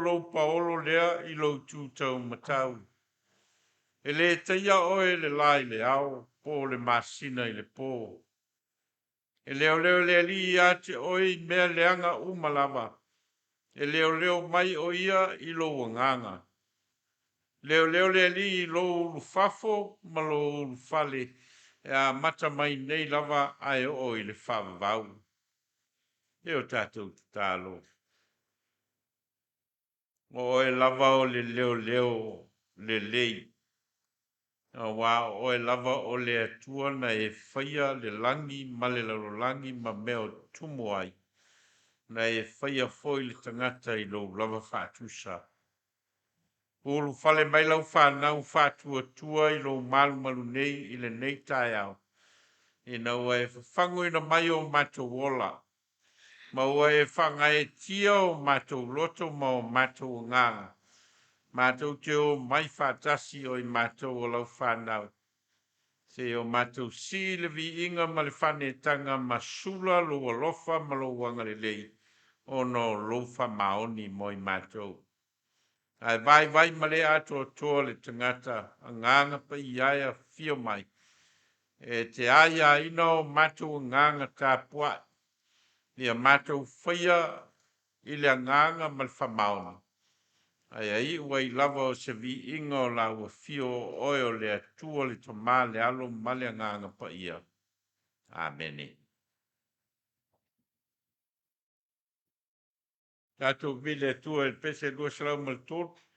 lou paolo lea i lou itu taumatau. E le taia oe e le la i le ao, po o le masina i le po. E leoleo le Alii ia te oe i mea leaga uma lava, e leoleo mai o ia i lou agaga. Leoleo le Alii i lou ulufafo ma lou ulufale e amata mai nei lava ae oo i le faavavau. E o tatou tatalo. O oe lava o le leoleo lelei, auā o oe lava o le Atua na e faia le lagi ma le lalolagi ma mea o tumu ai, na e faia foi le tagata i lou lava faatusa. Ulufale mai lau fanau faatuatua i lou malumalu nei i lenei taeao, ina ua e fafagoina mai o matou ola, ma ua e faagaeetia o matou loto ma o matou agaga, matou te omai faatasi o i matou o lau fanau, seia o matou sii le viiga ma le faaneetaga ma sula lou alofa ma lou agalelei ona o lou faamaoni mo i matou. Ae vaivai ma le atoatoa le tagata Agaga Paia e afio mai e te aiaina o matou agaga tapuai, ia matou faia i le agaga ma le faamaoni, ae iu ai lava o se viiga o lau afio o oe o le Atua le Tama le Alo ma le Agaga Paia. Amene. Tatou vili le Atua i le pese 203.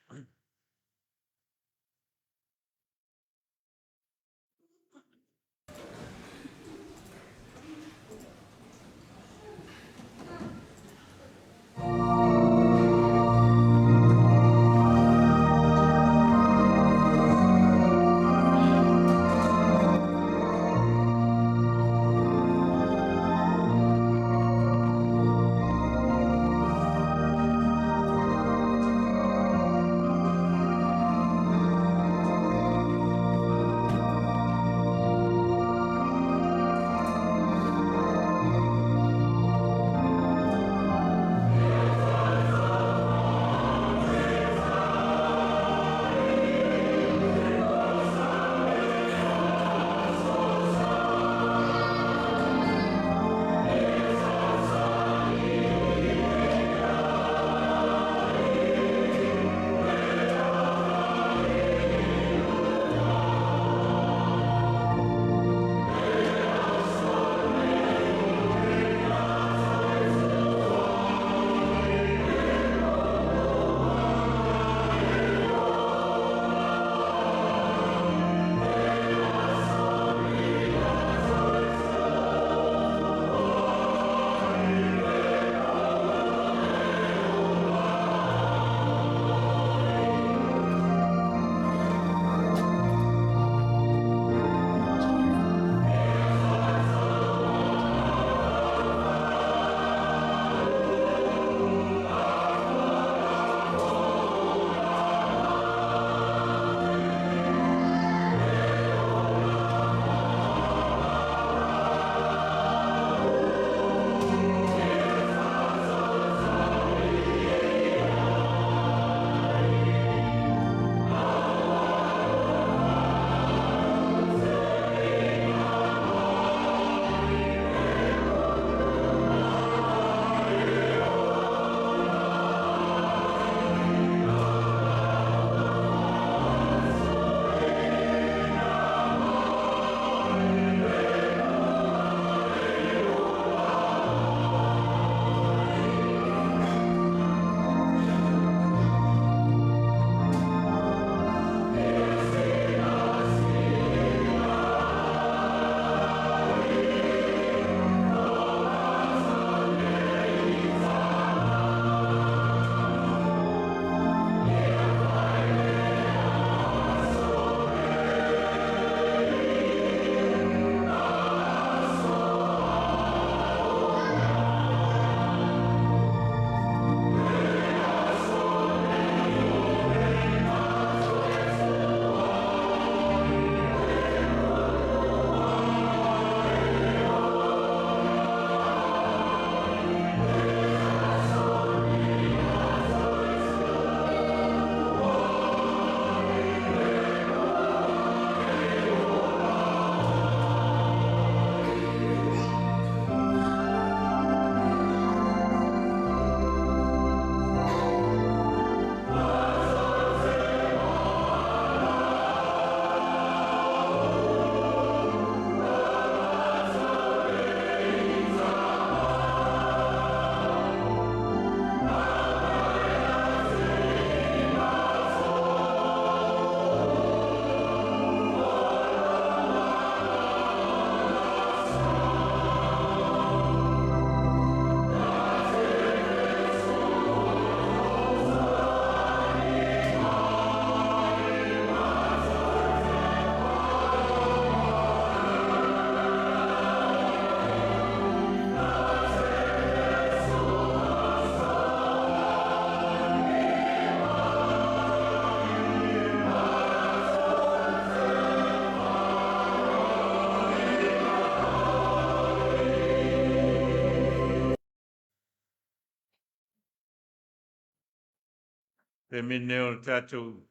Taimi nei o le tatou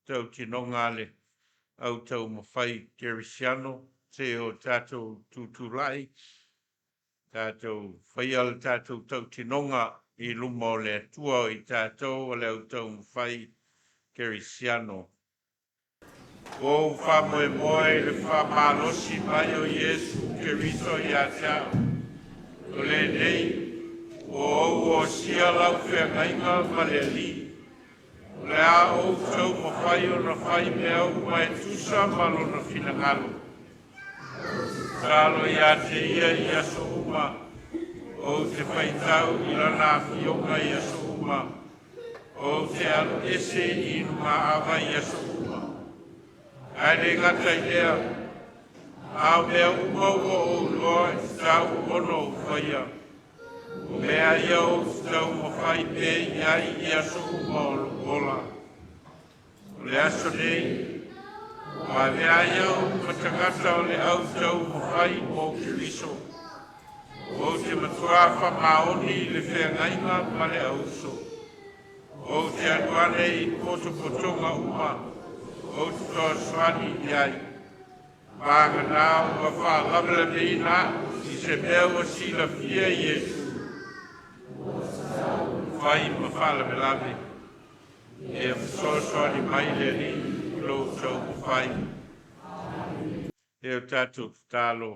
tautinoga a le au taumafai kerisiano, se o tatou tutulai, tatou faia le tatou tautinoga i luma o le Atua o i tatou o le au taumafai kerisiano. Ua ou faamoemoe i le faamalosi mai o Iesu Keriso ia te au. O lenei, ua ou osia lau feagaiga ma le Alii. O le a ou taumafai ona fai mea uma e tusa ma lona finagalo. Tatalo ia te ia i aso uma, ou te faitau i lana afioga i aso uma, ou te alu ese i inumaava i aso uma. Ae le gata i lea, a o mea uma ua ou iloa e tatau ona ou faia, o mea ia ou te taumafai pea i ai i aso uma o lou ola. O le aso nei, ua avea ai au ma tagata o le au taumafai mo Keriso. Ou te matuā faamaoni i le feagaiga ma le auuso. Ou te alu ane i potopotoga uma, ou te fesoasoani i ai. Vagana ua faalavelaveina au i se mea ua silafia e Iesu, fai ma faalavelave. Ia fesoasoani mai le Alii i lou taumafai. E o tatou tatalo.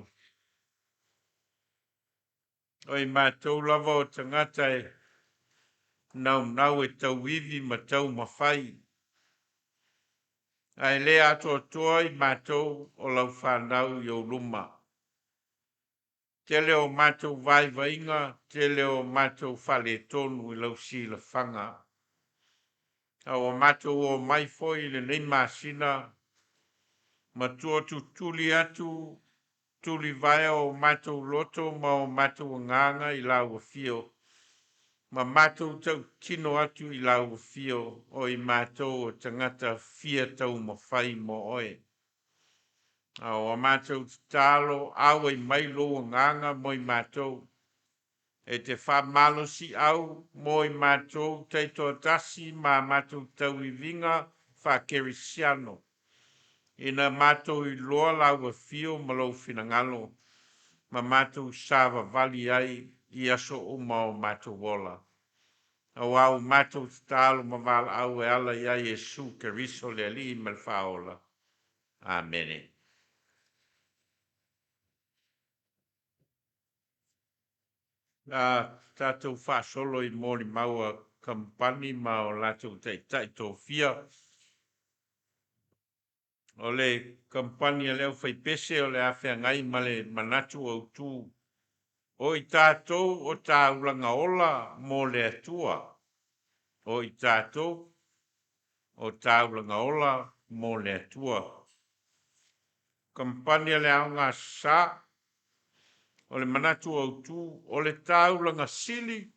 O i matou lava o tagata e naunau e tauivi ma taumafai, ae le atoatoa i matou o lau fanau i ou luma. Tele o matou vaivaiga, tele o matou faaletonu i lau silafaga. A ua matou omai foi i lenei masina matua tutuli atu tulivae o matou loto ma o matou agaga i lau afio, ma matou tautino atu i lau afio o i matou o tagata fia taumafai mo oe. A o a matou tatalo, auai mai lou agaga mo i matou, e te faamalosiau mo i matou taitoatasi ma a matou tauiviga faakerisiano, ina matou iloa lau afio ma lou finagalo, ma matou savavali ai i aso uma o matou ola. Auā ua matou tatalo ma valaau e ala iā Iesu Keriso le Alii ma le Faaola. Amene. A tatou faasolo i molimau a kamupani ma o latou taitai tofia. O le kamupani a le Aufaipese o le a feagai ma le manatu autu o i tatou o taulaga ola mo le Atua. O i tatou o taulaga ola mo le Atua. Kamupani a le Aoga Aso Sa, o le manatu autu o le taulaga sili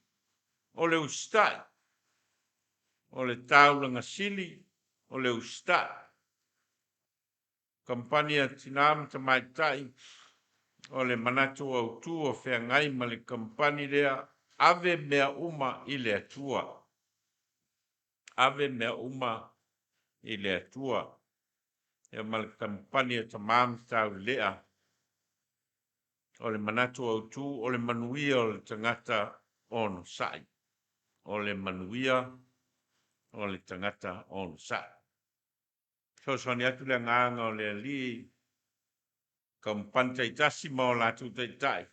o le usitai. O le taulaga sili o le usitai. Kamupani a Tinā ma Tamaitai, o le manatu autu o feagai ma le kamupani lea, ave mea uma i le Atua. Ave mea uma i le Atua. Ia ma le kamupani a Tamā ma Taulelea, o le manatu autu o le manuia o le tagata onosai. O le manuia o le tagata onosai. Fesoasoani atu le agaga o le Alii kamupani taitasi ma o latou taitai,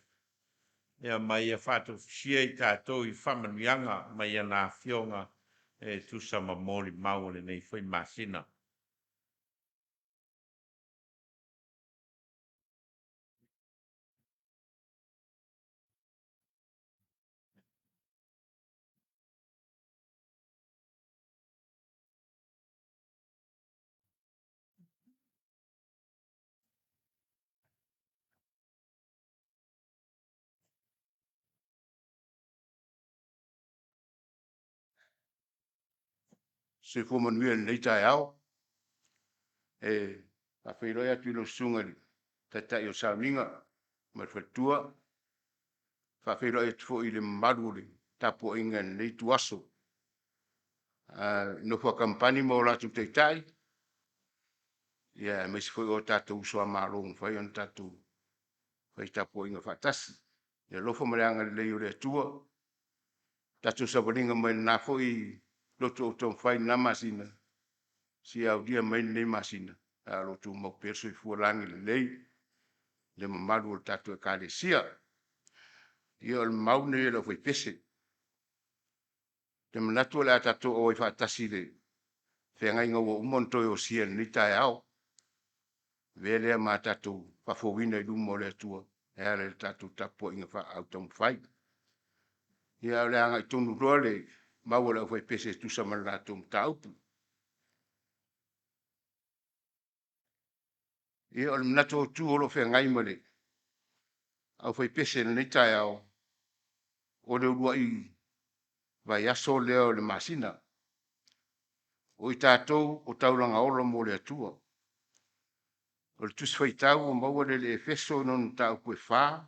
ia ma ia faatofusia i tatou i faamanuiaga mai ana afioga e tusa ma molimau o lenei foi masina. Soifua manuia i lenei taeao. E faafeiloai atu i lau Susuga i le Taitai o le Sauniga ma le Faletua. E faafeiloai atu foi i le mamalu o le tapuaiga i lenei ituaso. Nofo a kamupani ma o latou taitai, ia aemaise foi o tatou uso a Malo ua mafai ona tatou fai tapuaiga faatasi. I le alofa ma le agalelei o le Atua, tatou savaliga mai lena foi lotu autaumafai i lena masina, seia aulia mai lenei masina, ae o lo o tumau pea le soifua lagilelei i le mamalu o le tatou Ekalesia. Ia o le mau lenei a le aufaipese. Ou te manatu o le a tatou auai faatasi i le feagaiga ua uma ona toe osia i lenei taeao. Avea lea ma a tatou faafouina i luma o le Atua e ala i le tatou tapuaiga faa-autaumafai. Ia ae o le a agai tonu loa le mau a le aufaipese e tusa ma le latou mataupu. Ia o le manatu autu o lo o feagai ma le aufaipese i lenei taeao, o le uluai vaiaso lea o le masina. O i tatou o taulaga ola mo le Atua. O le Tusi Faitau ua maua lea i le Efeso lona mataupu e 4,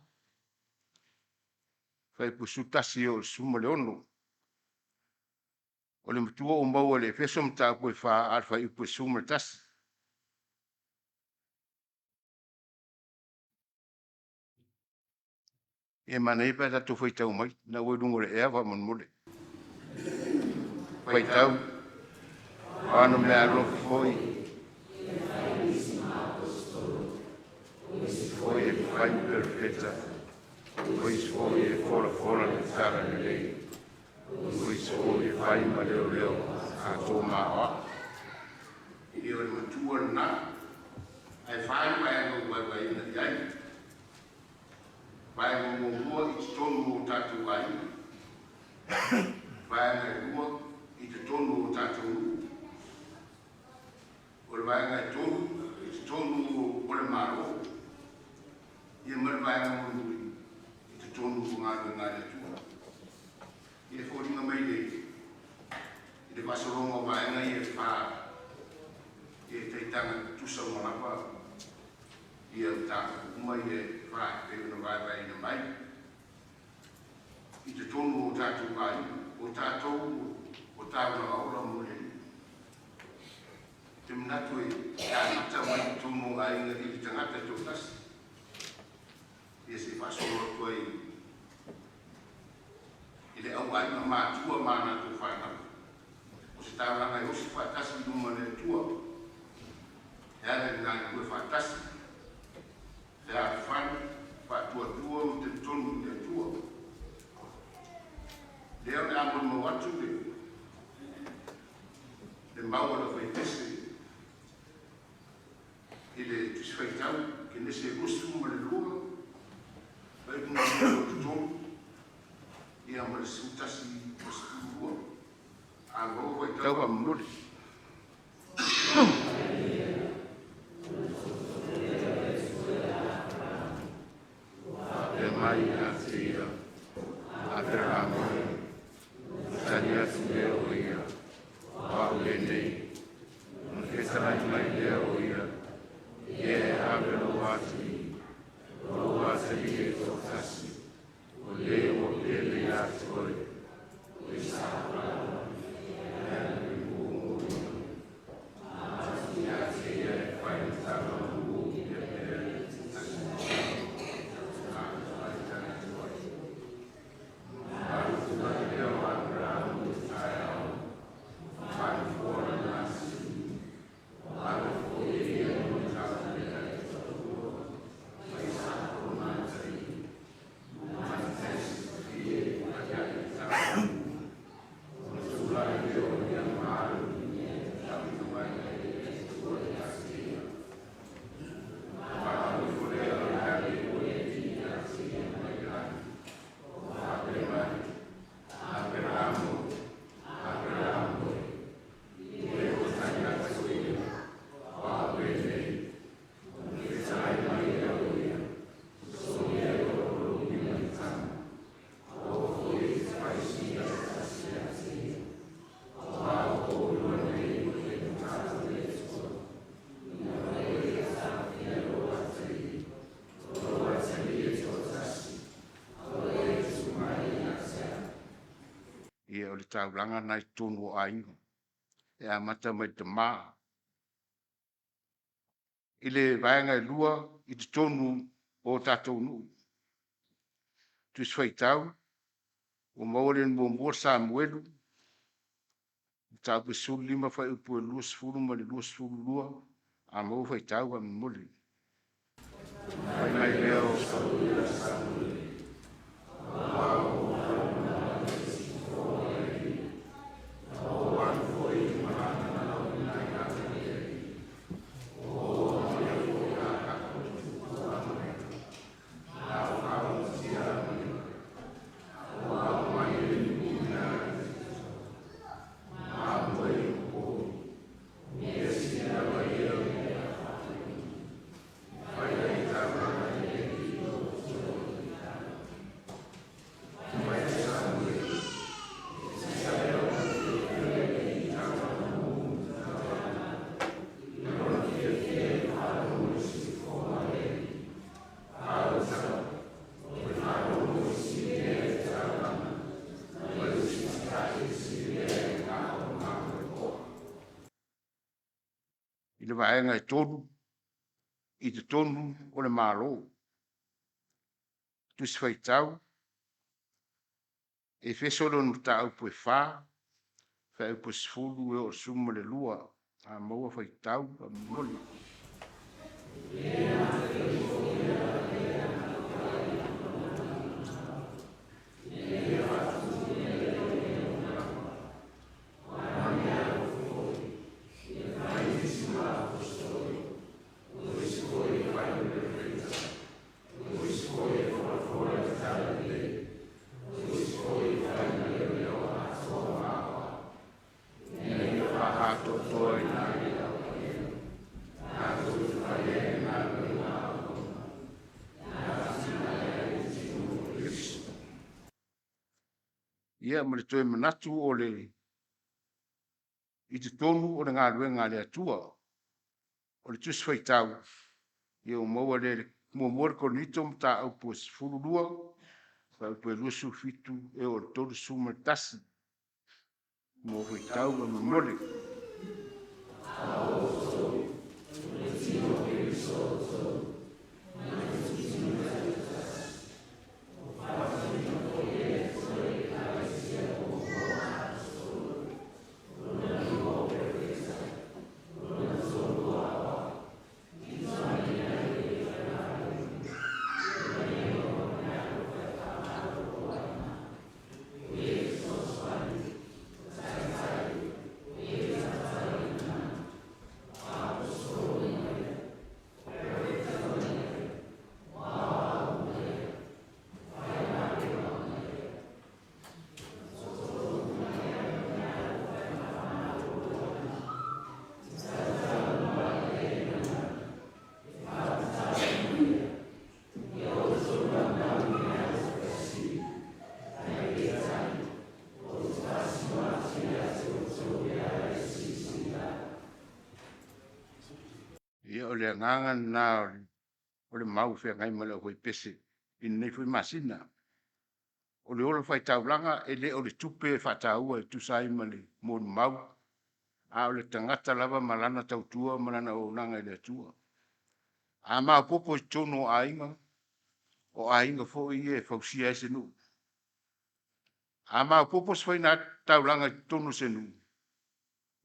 fuaiupu 11 e oo i le 16. O le matua ua maua i le Efeso mataupu e 4 a o le fuaiupu e 11. Ia e manaia pe a tatou faitau mai, lena ua i luga o le ea faamolemole. Faitau: O ana meaalofa foi e fai ma Perofeta, o isi foi e folafola le Tala Lelei, o isi foi e fai ma leoleo atoa ma aoao. Ia o le matua lena, ae fa ni vaega ua vaevaeina i ai. Vaega muamua i totonu o tatou aiga, vaega e lua i totonu o tatou nuu, o le vaega e tolu i totonu o le Malo, ia ma le vaega mulimuli i totonu o galuega a le Atua. Ia e foliga mai le i le faasologa o vaega ia e fa, ia e taitaga tutusa uma lava ia mataupu uma ia e fa e pei ona vaevaeina mai i totonu o tatou aiga, o tatou o taulaga ola mo le Alii. Ou te manatu e amata mai i totonu o aiga i le tagata e toatasi, ia seia faasolo atu ai i le auaiga matua ma a latou fanau. O se taulaga e osi faatasi i luma o le Atua e ala i le galulue faatasi, fealofani, faatuatua ma talitonu i le Atua. Lea o le a molimau atu le le mau a le aufaipese i le Tusi Faitau Kenese 22, fuaiupu 1 seia oo i le 3, ia ma le 11 ma le 12. A maua faitau faamolemole. Faapea mai ia te ia, Aperahama e, ona tali atu lea o ia, O au lenei. Ona fetalai mai lea o ia, Ia e ave lou atalii, o lou atalii e toatasi, o le ua pele ia te oe, o Isaako lava, e alu i mua o ia, ma atu ia te ia e fai ma taulaga ia mea e tasi a tali atu ai. Ona alu atu ai lea o Aperamo i le taeao, ma faanofoa lona asilii, ua ave foi e ia lona taulealea toalua, ma Isaako lona atalii, ma taitai e agai i le taumaunu. Ona tulai lea o ia ma alu tauina mai e le Atua ia te ia. Ona faalogo ifo lea o le Alii ia te ia mai le lagi, ma faapea mai, Aperamo, Aperamo e. E ua tali atu o ia, O au lenei. Ona fetalai mai lea o ia, Solia lou lima i le tama, aua foi e te faisina se tasi ia te ia, aua ua ou iloa nei ua e mataala i le Atua, ina ua e le taofia lou atalii, o lou atalii e toatasi, a ua e tuu mai ia te au. Ia o le taulaga lena i totonu o aiga. E amata mai le tama i le vaega e lua i totonu o tatou nuu. Tusi Faitau ua maua le muamua Samuelu mataupu e 15 fuaiupu e 20 ma le 22, a maua faitau faamolemole. Fai mai lea o I le vaega e tolu i totonu o le Malo. Tusi Faitau Efeso lona mataupu e 4, fuaiupu e 10 e oo i le 12. A maua faitau faamolemole. Atoatoa i Ia ma le toe manatu o le i totonu o le galuega a le Atua. O le Tusi Faitau ia ua maua lea i le 1 Korinito mataupu e 12 fuaiupu e 27 e oo i le 31. Mo faitau faamolemole. Ia o le agaga lena o le mau e feagai ma le aufaipese i lenei foi masina. O le ola faitaulaga e le o le tupe e faataua e tusa ai ma le molimau, a o le tagata lava ma lana tautua ma lana auaunaga i le Atua. A maopoopo i totonu o aiga, o aiga foi ia e fausia ai se nuu. A maopoopo se faitaulaga i totonu o se nuu,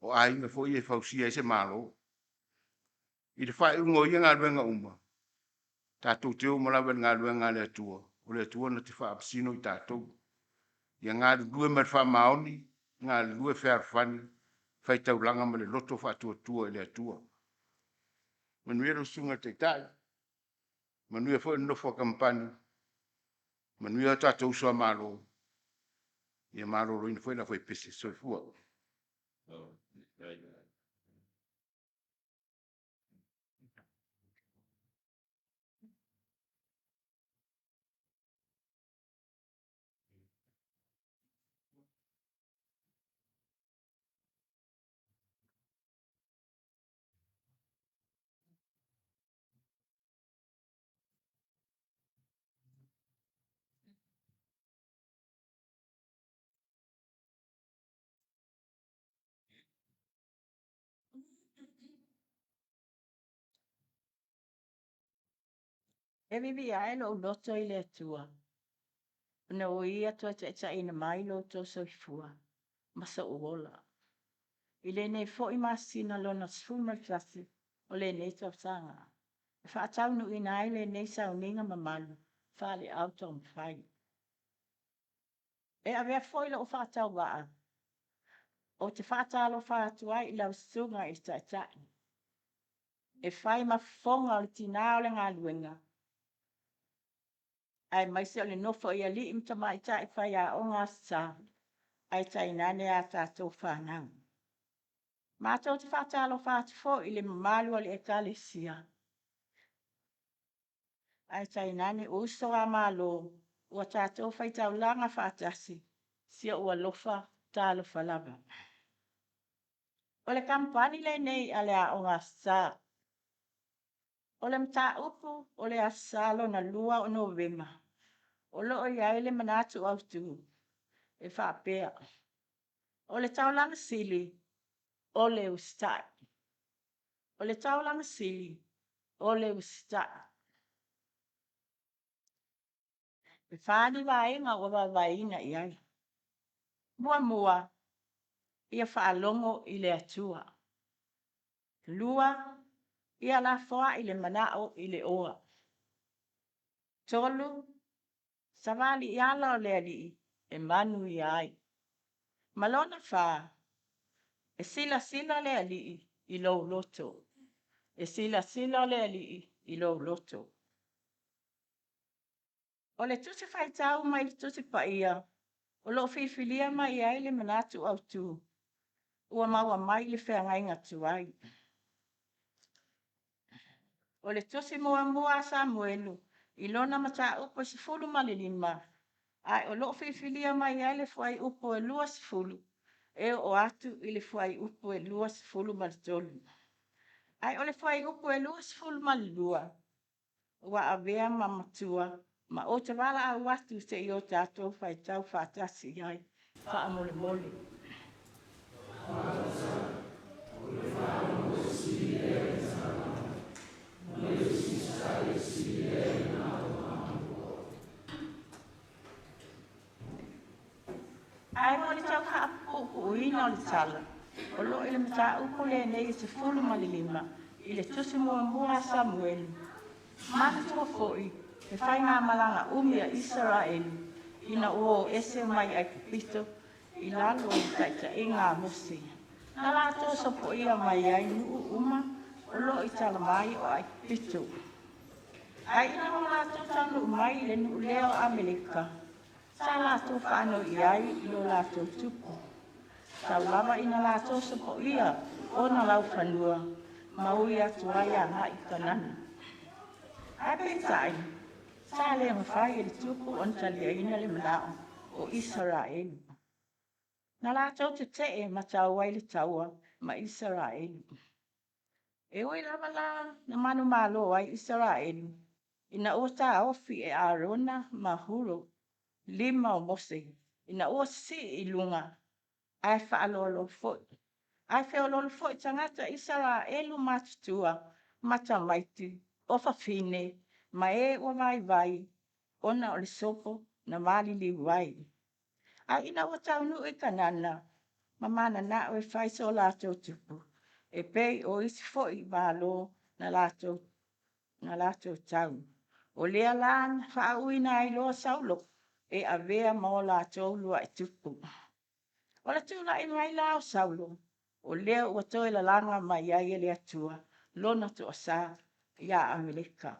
o aiga foi ia e fausia ai se Malo. I le faaiuga o ia galuega uma, tatou te o uma lava i le galuega a le Atua, o le Atua na te faamasino i tatou. Ia galulue ma le faamaoni, galulue fealofani, faitaulaga ma le loto faatuatua i le Atua. Manuia lau Susuga i le Taitai, manuia foi le nofo a kamupani, manuia o tatou uso a Malo, ia maloloina foi le aufaipese. Soifua. E viviia ae lou loto i le Atua, ona ua Ia toe taitaiina mai lo outou soifua ma so'u ola i lenei foi masina lona 11 o lenei tausaga, e faataunuuina ai lenei sauniga mamalu faaleau taumafai. E avea foi lou faatauvaa ou te faatalofa atu ai i lau susuga i le Taitai, e fai ma fofoga o le tinā o le galuega, aemaise o le nofo i alii ma tamaitai faiaoga Aso Sa, ae tainane a tatou fanau. Matou te faatalofa atu foi i le mamalu o le Ekalesia, ae tainane uso a Malo ua tatou faitaulaga faatasi, si ou alofa talofa lava. O le kamupani lenei a le Aoga Aso Sa. O le mataupu o le Aso Sa lona lua o Novema, o lo o i ai le manatu autu e faapea, o le taulaga sili o le usitai. O le taulaga sili o le usitai. E fa ni vaega ua vaevaeina i ai. Muamua, ia faalogo i le Atua. Lua, ia lafoai le manao i le oa. Tolu, savali i ala o le Alii e manuia ai. Ma lona fa, e silasila le Alii i lou loto. E silasila le Alii i lou loto. O le Tusi Faitau mai le Tusi Paia o lo o filifilia mai ai le manatu autu ua maua mai i le feagaiga tuai. O le Tusi muamua a Samuelu i lona mataupu e 15, ae o lo o filifilia mai ai le fuaiupu e 20 e oo atu i le fuaiupu e 23. Ae o le fuaiupu e 22 ua avea ma matua ma ou te valaau atu se i o tatou faitau faatasi i ai faamolemole. Ae mo le tau faapuupuuina o le tala, o lo o i le mataupu lenei e 15 i le Tusi muamua a Samuelu. Manatua foi le faigamalaga umi a Isaraelu ina ua o ese mai Aikupito i lalo o le taitaiga a Mose, na latou sopoia mai ai nuu uma o lo o i tala mai o Aikupito. Ae ina ua latou taunuu mai i le nuu lea o Ameleka, sa latou faanoi ai i lo latou tupu, tau lava ina latou sopoia ona laufanua ma ui atu ai agai i Kanana. Ae peitai, sa le mafai e le tupu ona taliaina le manao o Isaraelu. Na latou tetee ma tau ai le taua ma Isaraelu. E ui lava la na manumalo ai Isaraelu ina ua taofi e Arona ma Huro lima o Mose ina ua sisii i luga ae faaloalo foi. Ae feoloolo foi tagata Isaraelu matutua ma tamaiti o fafine ma e ua vaivai ona o le sopo na maliliu ai. Ae ina ua taunuu i Kanana ma mananao e fai so latou tupu, e pei o isi foi Malo na latou na latou tau. O lea la na faauuina ai loa Saulo e avea ma o latou lua'i tupu. O le tulai mai la o Saulo, o lea ua toe lalaga mai ai e le Atua lona toasā iā Ameleka.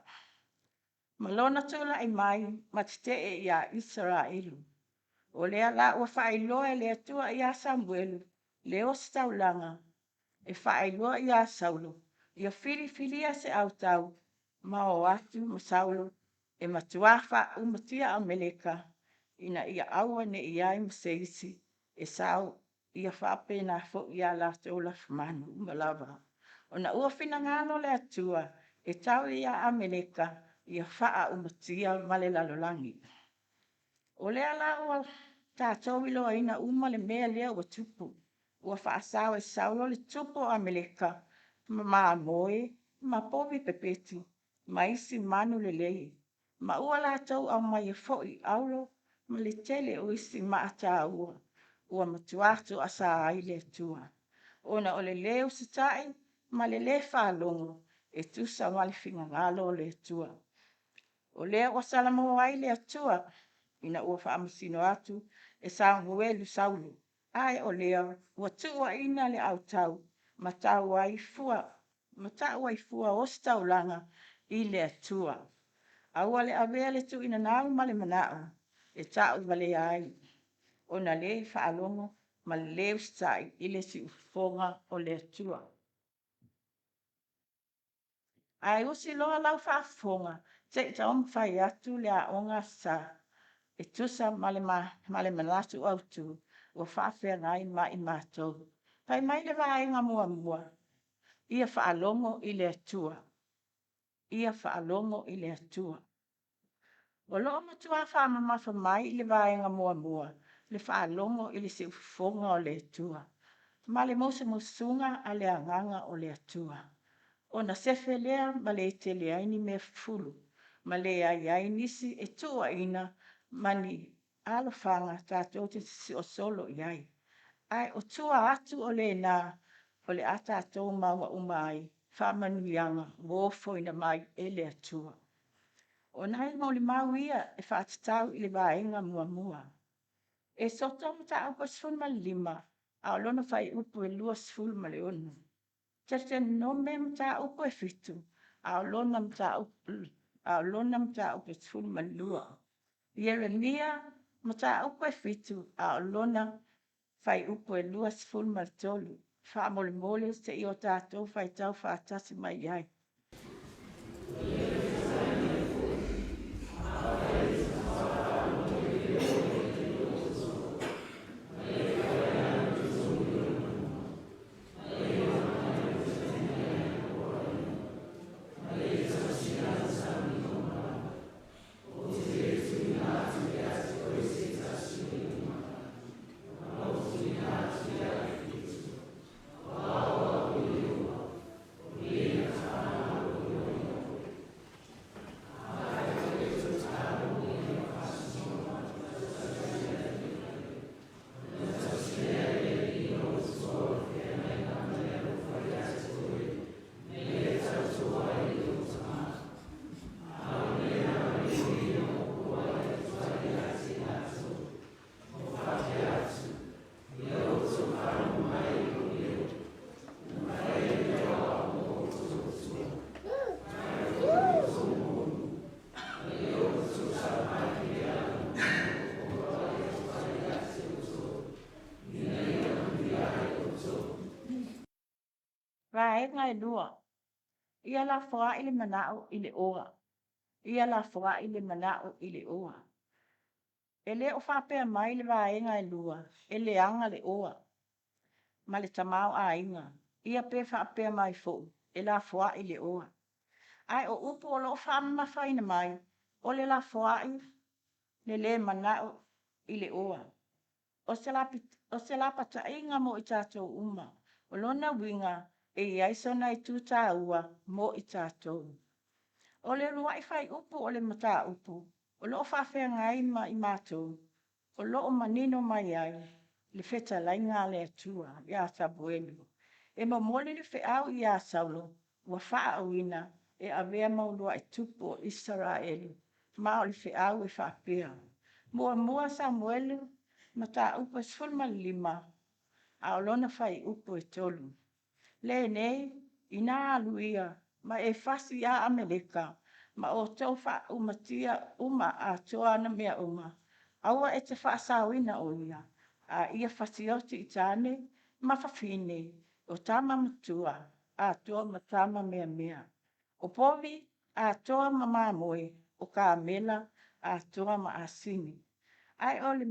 Ma lona tulai mai ma tetee iā Isaraelu. O lea la ua faailoa e le Atua iā Samuelu le ositaulaga e faailoa iā Saulo ia filifilia se autau ma o atu ma Saulo e matuā faaumatia Ameleka ina ia aua ne i i ai ma se isi e sao ia faapena foi ia latou lafumanu uma lava. Ona ua finagalo le Atua e tau iā Ameleka ia faaumatia ma le lalolagi. O lea la ua tatou iloaina uma le mea lea ua tupu. Ua faasao e Saulo le tupu o Ameleka ma mamoe ma povi pepeti ma isi manu lelei. Ma ua latou aumaia foi auro ma le tele o isi maa taua, ua matuā toasā ai le Atua, ona o le lē usitai ma le lē faalogo e tusa ma le finagalo o le Atua. O lea ua salamo ai le Atua ina ua faamasino atu e Samuelu Saulo, ae o lea ua tuuaina le autau ma tau ai fua ma tau ai fua ositaulaga i le Atua. Aua le avea le tuuinanau ma le manao e tauvalea ai, ona le faalogo ma le lē usitai i le siufofoga o le Atua. Ae usi loa lau faafofoga se i taumafai atu le aoga Aso Sa e tusa ma le, ma le manatu autu ua faafeagai ma i matou. Fai mai le vaega muamua, ia faalogo i le Atua. Ia faalogo i le Atua. O lo o matuā faamamafa mai i le vaega muamua le faalogo i le siufofoga o le Atua ma le musumusuga a le Agaga o le Atua. Ona sefe lea ma le tele ai ni mea fufulu, ma leai ai nisi e tuuaina ma ni alofaga tatou te sosoo solo i ai. Ae o tua atu o lena o le a tatou maua uma ai faamanuiaga ua ofoina mai e le Atua. O nai molimau ia e faatatau i le vaega muamua. Esoto mataupu e 15, a o lona fuaiupu e 26. Teuteronome mataupu e 7, a o lona mataupu a o lona mataupu e 12. Ieremia mataupu e 7, a o lona fuaiupu e 23. Faamolemole se i o tatou faitau faatasi mai i ai. Vaega e lua, ia lafoai le manao i le oa. Ia lafoai le manao i le oa. E le o faapea mai le vaega e lua, e leaga le oa ma le tamaoaiga, ia pe faapea mai foi, e lafoai le oa. Ae o upu o lo o faamamafaina mai, o le lafoai le lē manao i le oa. O se, o se lapataiga mo i tatou uma. O lona uiga, e i ai sona itu taua mo i tatou. O le uluai fuaiupu o le mataupu o lo o faafeagai ma i matou, o lo o manino mai ai le fetalaiga a le Atua iā Samuelu, e momoli le feau iā Saulo ua faaauina e avea ma uluai tupu o Isaraelu, ma o le feau e faapea, Muamua Samuelu mataupu e 15, a o lona fuaiupu e 3. Lenei, inā alu ia ma e fasi iā Ameleka, ma outou faaumatia uma atoa ana mea uma, aua e te faasaoina o ia, a ia fasioti i tāne ma fafine, o tama matua atoa ma tama meamea, o povi atoa ma mamoe, o kamela atoa ma asini. Ae o le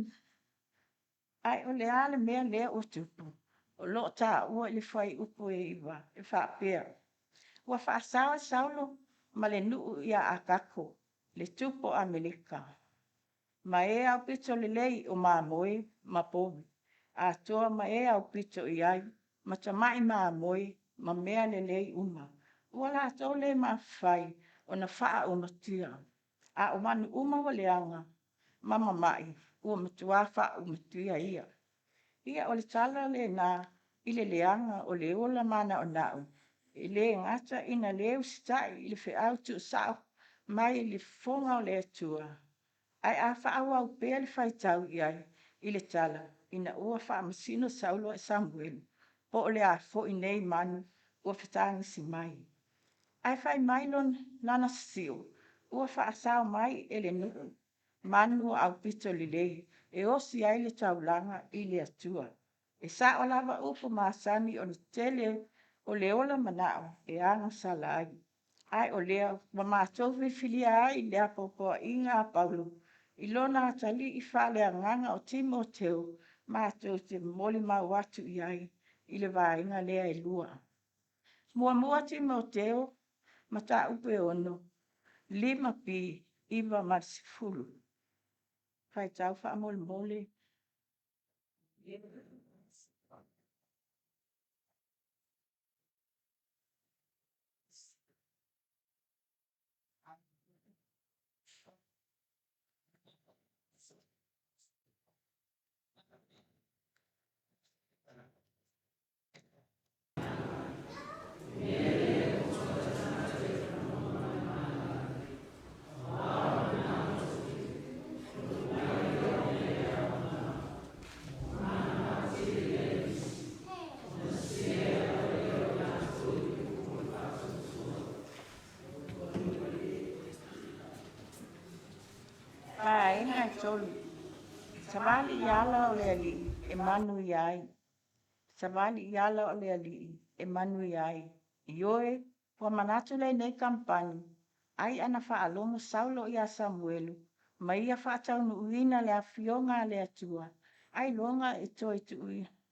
Ae o le a le mea lea ua tupu? O lo o taua i le fuaiupu e 9 e faapea, Ua faasao e Saulo ma le nuu iā Akako, le tupu o Ameleka, ma e aupito lelei o mamoe ma povi, atoa ma e aupito i ai ma tamai mamoe ma mea lelei uma. Ua latou le mafai ona faaumatia. A o manu uma ua leaga ma mama'i, ua matuā faaumatia ia. Ia o le tala lena i le leaga o le ola manaona'o, e lē gata ina lē usita'i i le feau tuusa'o mai i le fofoga o le Atua, ae a faaauau pea le faitau i ai i le tala, ina ua faamasino Saulo e Samuelu, po o le a foi nei manu ua fetagisi mai. Ae fai mai lana sisio, ua faasao mai e le nuu manu aupito lelei e osi ai le taulaga i le Atua. E sao lava upu masani o le tele o le ola manao e agasala ai. Ae o lea ua matou filifilia ai le apoapoaiga a Paulo i lona atalii faaleagaga o Timoteo matou te molimau atu i ai i le vaega lea e lua. Muamua Timoteo, mataupu e 6, 5B, 9 ma le 10. Faitau faamolemole. Vaega e 3. Savali i ala o le Alii e manuia ai. Savali i ala o le Alii e manuia ai. Ioe, ua manatu lenei kamupani, ai ana faalogo Saulo iā Samuelu ma ia faataunuuina le Afioga a le Atua, ailoga e toe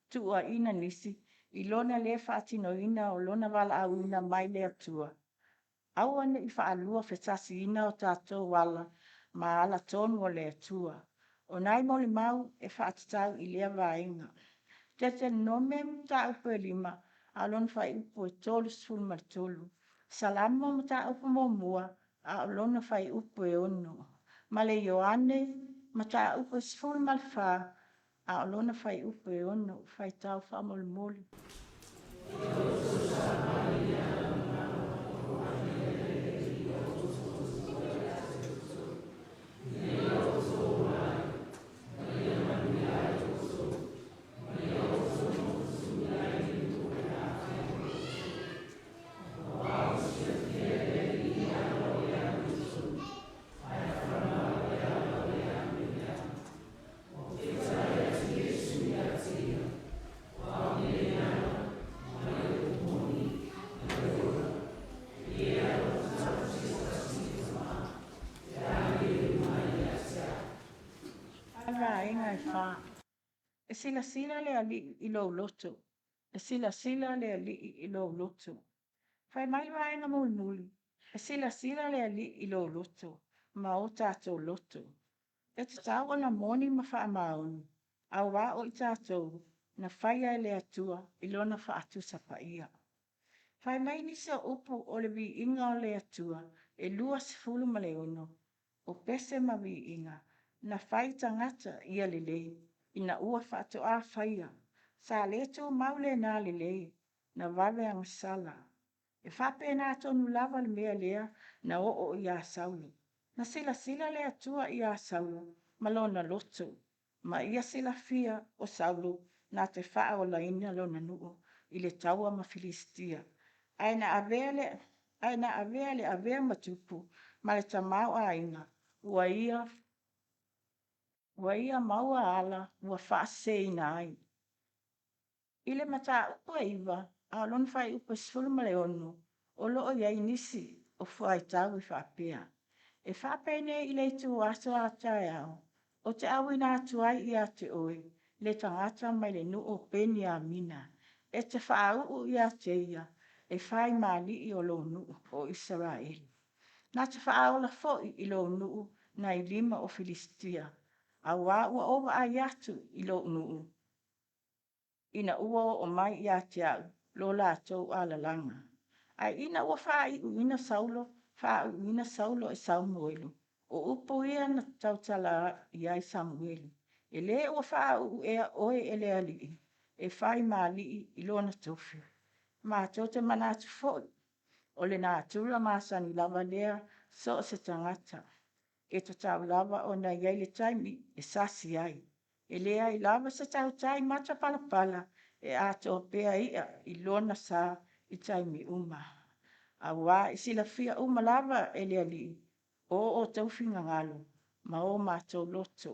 tuuaina nisi i lona lē faatinoina o lona valaauina mai le Atua. Aua ne i faalua fetasiina o tatou ala ma ala tonu o le Atua. O nai molimau e faatatau i lea vaega. Tetelenome mataupu e 5, a o lona fuaiupu e 33. Salamo mataupu muamua, a o lona fuaiupu e 6. Ma le Ioane mataupu e 14, a o lona fuaiupu e 6. Faitau faamolemole. Vaega e 4. E silasila le Alii i lou loto. E silasila le Alii i lou loto. Fai mai le vaega mulimuli, e silasila le Alii i lou loto ma o tatou loto. E tatau ona moni ma faamaoni, auā o i tatou na faia e le Atua i Lona faatusa paia. Fai mai nisi o upu o le viiga o le Atua e 26, o pese ma viiga, na fai tagata ia lelei, ina ua faatoā faia. Sa le tumau lena lelei, na vave agasala. E faapena tonu lava le mea lea na oo iā Saulo. Na silasila le Atua iā Saulo ma lona loto, ma ia silafia o Saulo na te faaolaina lona nuu i le taua ma Filisitia. Ae na avea le, ae na avea le avea ma tupu ma le tamaoaiga, ua ia, ua ia maua ala ua faaseseina ai. I le mataupu e 9, a o lona fuaiupu e 16, o lo o i ai nisi o fuaitau e faapea, E faapenei i le itu aso a taeao, ou te auina atu ai ia te oe le tagata mai le nuu o Peniamina, e te faauu ia te ia e fai ma alii o lou nuu o Isaraelu. Na te faaola foi i lou nuu nai lima o Filisitia, auā ua ou vaai atu i lou nuu ina ua oo mai ia te au lo latou alalaga. Ae ina ua faaiuina Saulo, faauuina Saulo e Samuelu, O upu ia na tautala i ai Samuele, E lē ua faauu ea oe e le Alii e fai ma alii i lona tofi. Matou te manatu foi, o le natura masani lava lea so o se tagata. E tatau lava ona i ai le taimi e sasi ai. E leai lava se tautai matapalapala e atoa pea i'a i lona sa i taimi uma. Auā e silafia uma lava e le Alii o outou finagalo ma o matou loto.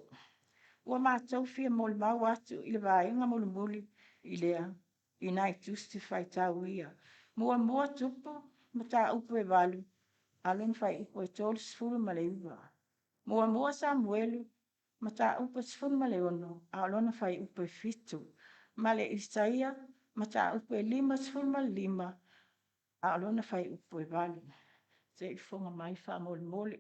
Ua matou fia molimau atu i le vaega mulimuli i lea i nai tusi faitau ia. Muamua Tupu, mataupu e 8, a o lona fuaiupu e 39. Muamua Samuelu, mataupu e 16, a o lona fuaiupu e 7. Ma le Isaia, mataupu e 55, a o lona fuaiupu e 8. Se i fofoga mai faamolemole.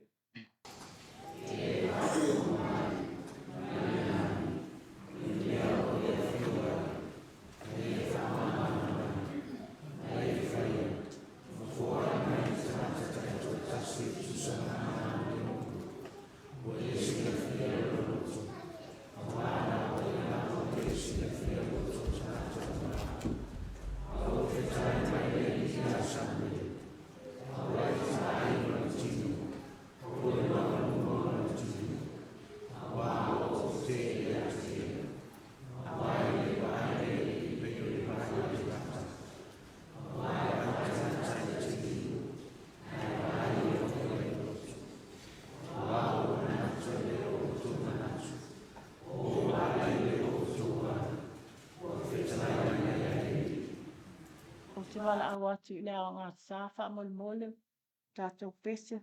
Ou te valaau atu i le aoga sa faamolemole tatou pese.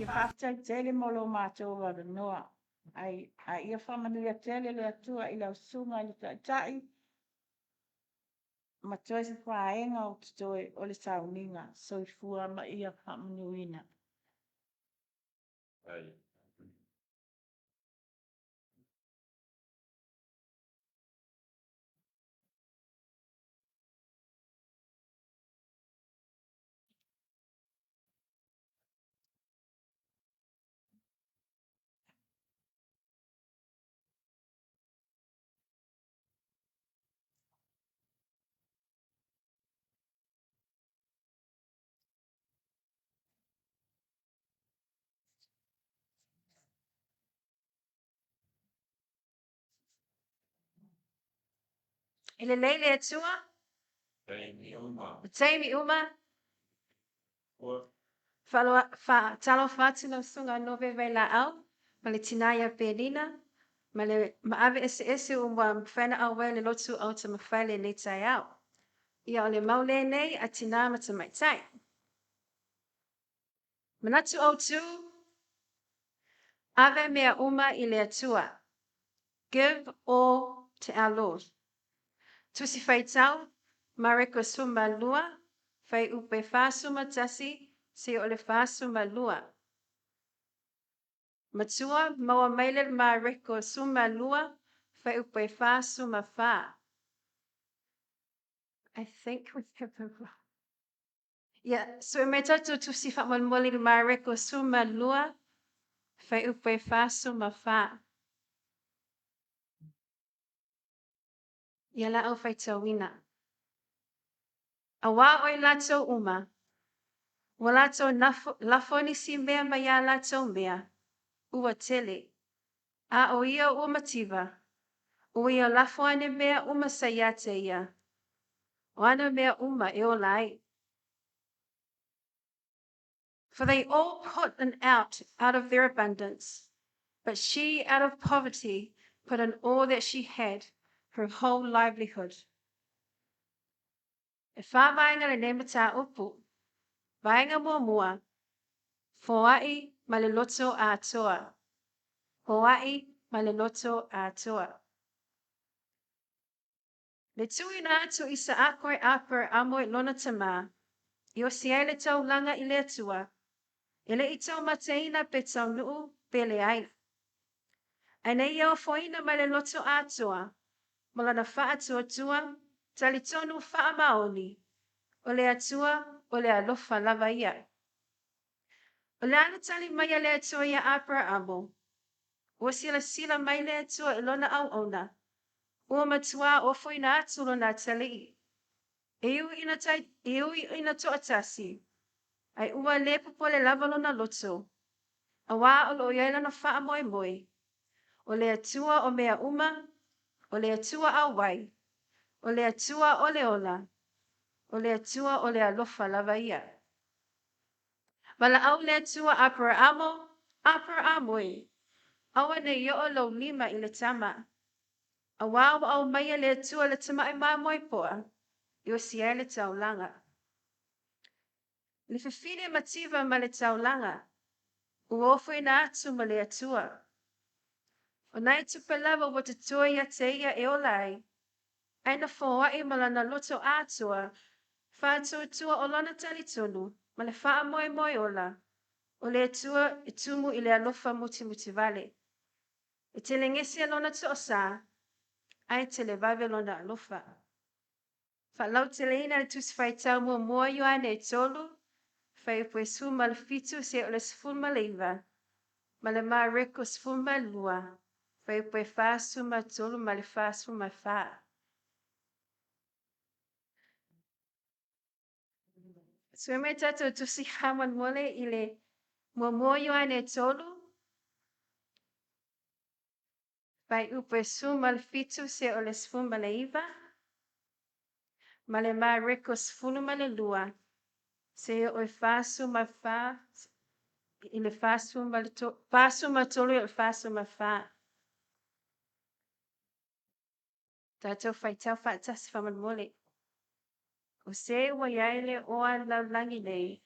Ia faafetai tele mo lo matou avanoa. Ai, a ia faamanuia tele le Atua i lau susuga i le Taitai ma toe se vaega o totoe o le sauniga. Soifua ma ia faamanuina. E lelei le Atua. Taimi uma. Taimi uma. Ua. Faatalofa atu lau susuga Nove Vailaau ma le tina ia Penina ma le maave eseese ua mafai ona auai le lotu autaumafai lenei taeao. Ia o le mau lenei a tina ma tamaitai. Manatu autu, ave mea uma i le Atua. Give all to our Lord. Tusi Faitau, Mareko 12, fuaiupu e 41 seia oo i le 42. Matua, maua mai le Mareko 12, fuaiupu e 44. I think we have the wrong. Ia, sue mai tatou tusi faamolemole i le Mareko 12, fuaiupu e 44. Ia laau faitauina. Auā o i latou uma, ua latou lafo nisi mea mai iā latou mea, ua tele, a o ia ua mativa, ua ia lafo ane mea uma sa ia te ia, o ana mea uma e ola ai. For they all put an out of their abundance, but she out of poverty put in all that she had, her whole livelihood. E whā vaega lenei mataupu. Vaega muamua, foai ma le loto atoa. Foai ma le loto atoa. Le tuuina atu o Isaako e Aperaamo i lona tamā, e osi ai le taulaga i le Atua, e le i taumateina pe taunuu pe leai. Ae na ia ofoina mai le loto atoa, ma lona faatuatua, talitonu faamaoni, o le Atua o le alofa lava ia. O le a le tali mai a le Atua iā Aperaamo? Ua silasila mai le Atua i lona auauna, ua matuā ofoina atu lona atalii. E ui ina, e ui ina toatasi, ae ua le popole lava lona loto, auā o loo i ai lona faamoemoe, o le Atua o mea uma, o le Atua auai, o le Atua o le ola, o le Atua o le alofa lava ia. Valaau le Atua Aperaamo, Aperaamo e, aua ne i oo lou lima i le tama. Auā ua aumaia e le Atua le tamai mamoe poa, e osi ai le taulaga. Le fefine mativa ma le taulaga, ua ofoina atu ma le Atua. O nai tupe lava ua totoe ia te ia e ola ai, ae na foai ma lana loto atoa, faatuatua o lona talitonu ma le faamoemoe ola, o le Atua e tumu i le alofa mutimutivale. E telegese lona toasā, ae televave lona alofa. Faalauteleina le Tusi Faitau Muamua Ioane 3, fuaiupu e 17 seia oo i le 19, ma le Mareko 12, fuaiupu e 43 ma le 44. Sue mai tatou tusi faamolemole i le Muamua Ioane 3, fuaiupu e 17 seia oo i le 19, ma le Mareko 12, seia oo i 44 i le 43 i le 44. Tatou faitau faatasi faamolemole. O se ua i ai le oa i le lalolagi nei,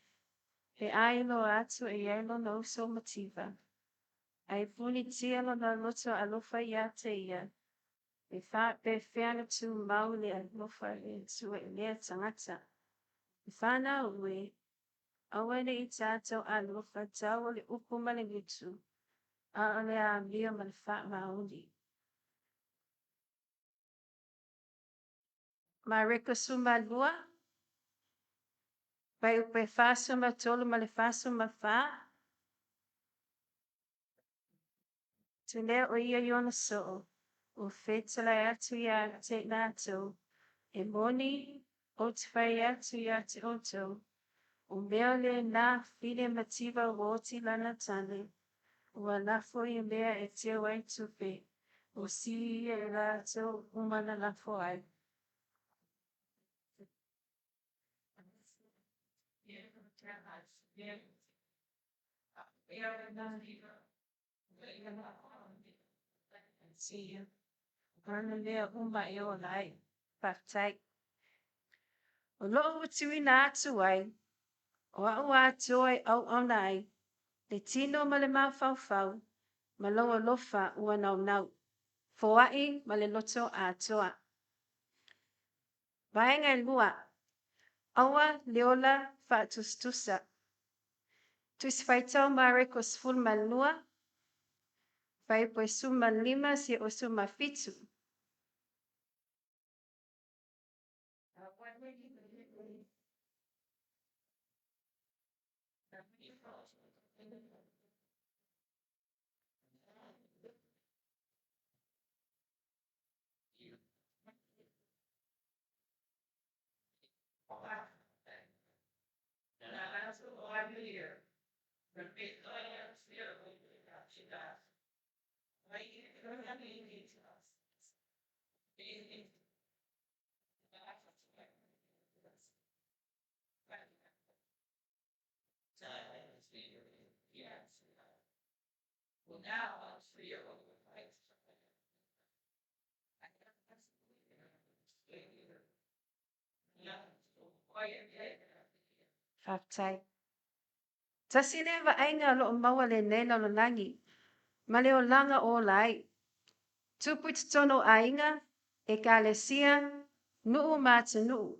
pe a iloa atu e i ai lona uso mativa, ae punitia lona loto alofa ia te ia, e faapefea ona tumau le alofa o le Atua i lea tagata. E fanau e, aua ne i tatou alofa tau o le upu ma le gutu, a o le amio ma le faamaoni. Mareko 12, fuaiupu e 43 ma le 44. Tu lea o ia i ona soo, ua fetalai atu ia te i latou, e moni, ou te fai atu ia te outou, o mea lenā fine mativa ua oti lana tane, ua lafo i mea e teu ai tupe, ua sili ia i latou uma na lafo ai. Ana mea uma e ola ai. Faafetai. O loo ua tuuina atu ai, o au atoa e auauna ai, le tino ma le mafaufau, ma lou alofa ua naunau. Foai ma le loto atoa. Vaega e lua, aua le ola faatusatusa. Tusi Faitau Mareko 12, fuaiupu e 15 seia oo i le 17. Faafetai. Tasi lea vaaiga o lo o maua lenei lalolagi ma le olaga o ola ai. Tupu i totonu o aiga, ekalesia, nuu ma atunuu.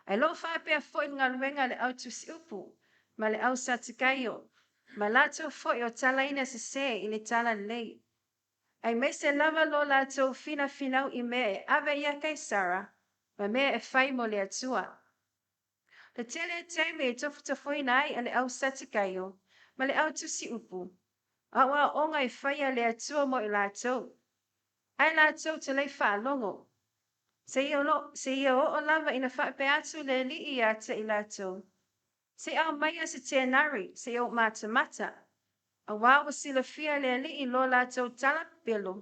Ae lo o faapea foi le galuega a le au tusiupu ma le au Satukaio, ma latou foi o talaina sesē i le talalelei, aemaise lava lo latou finafinau i mea e ave ia Kaisara ma mea e fai mo le Atua. Le tele o taimi e tofotofoina ai e le au Satukaio ma le au tusiupu, aoaoga e faia e le Atua mo i latou, ae latou te le i faalogo. Seia oo lava ina faapea atu le Alii ia te i latou, Se i aumaia se tenari se i ou matamata, auā ua silafia e le Alii lo latou tala pepelo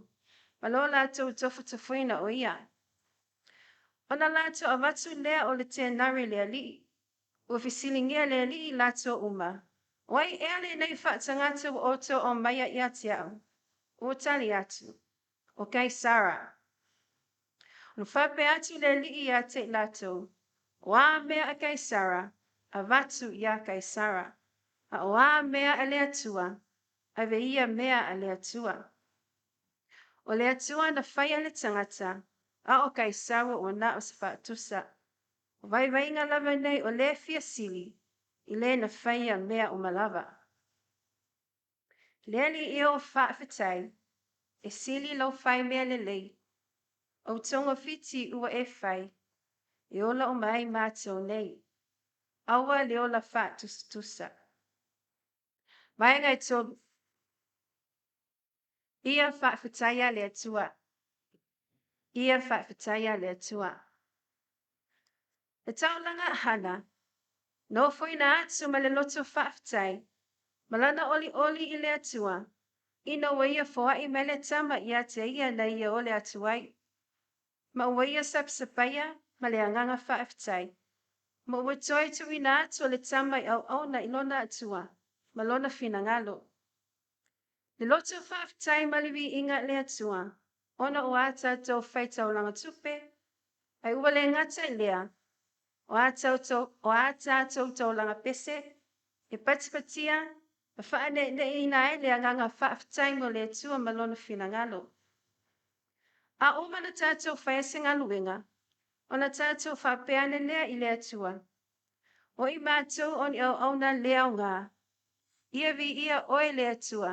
ma lo latou tofotofoina o ia. Ona latou avatu lea o le tenari i le Alii. Ua fesiligia e le Alii i latou uma, O ai ea lenei faatagata ua outou aumaia ia te au? Ua tali atu, O Kaisara. Ona faapea atu le Alii ia te i latou, O a mea a Kaisara, avatu iā Kaisara, a o a mea a le Atua, ave ia mea a le Atua. O le Atua na faia le tagata, a o Kaisara ua na o se faatusa. O vaivaiga lava nei o le fia sili, i le na faia mea uma lava. Le Alii e o faafetai, e sili lou fai mea lelei, o togafiti ua e fai, e ola uma ai matou nei. Aua le ola faatusatusa. Vaega e 3. Ia faafetaia le Atua. Ia faafetaia le Atua. Le taulaga a Hana, na ofoina atu ma le loto faafetai, ma lana olioli i le Atua, ina ua ia foai mai le tama ia te ia na ia ole atu ai. Ma ua ia sapasapaia ma le agaga faafetai. Ma ua toe tuuina atu le tama i auauna i lona Atua ma lona finagalo. Le loto faafetai ma le viiga i le Atua, ona o a tatou faitaulaga tupe, ae ua le gata i lea, o a tatou taulaga pese, e patipatia ma faaneeneeina ai le agaga faafetai mo le Atua ma lona finagalo. A uma na tatou faia se galuega, ona tatou faapea ane lea i le Atua, O i matou o ni auauna le aoga, ia viia oe le Atua,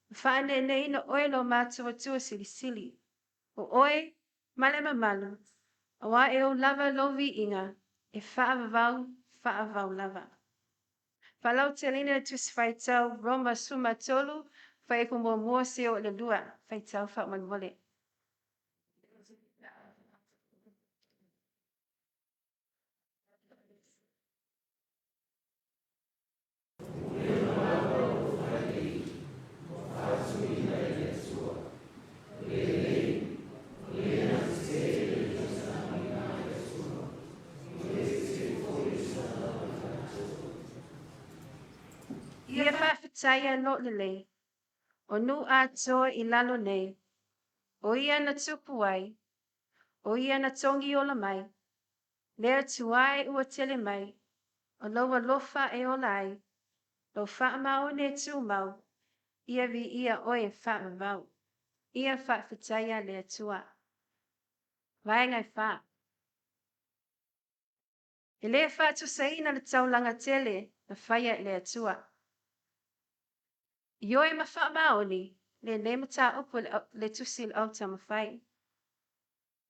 ma faaneeneeina oe lo matou Atua silisili. O oe ma le mamalu, auā e ou lava lou viiga, e faavavau, faavavau lava. Faalauteleina le Tusi Faitau Roma 13, fuaiupu 1 seia oo i le 2. Faitau faamolemole. Ia faafetaia lo lelei, o nuu atoa i lalo nei, o ia na tupu ai, o ia na togi ola mai, le Atua e ua tele mai, o lou alofa e ola ai, lou faamaoni e tumau, ia viia oe e faavavau. Ia faafetaia le Atua. Vaega e 4. E le faatusaina le taulaga tele na faia e le Atua. Ioe ma faamaoni lenei mataupu le tusi i le autaumafai.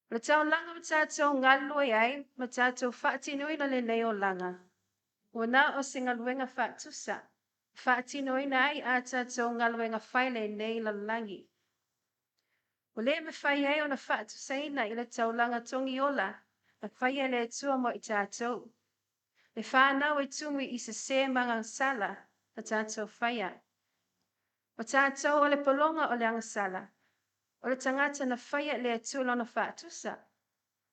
O le taulaga ua tatou galulue ai ma tatou faatinoina lenei olaga, ua na o se galuega faatusa, faatinoina ai a tatou galuega fai lenei lalolagi. Ua le mafai ai ona faatusaina i le taulaga togiola na faia e le Atua mo i tatou. Le fanau e tumu i sesē ma agasala, na tatou faia. O tatou o le pologa o le agasala, o le tagata na faia e le Atua i lona faatusa.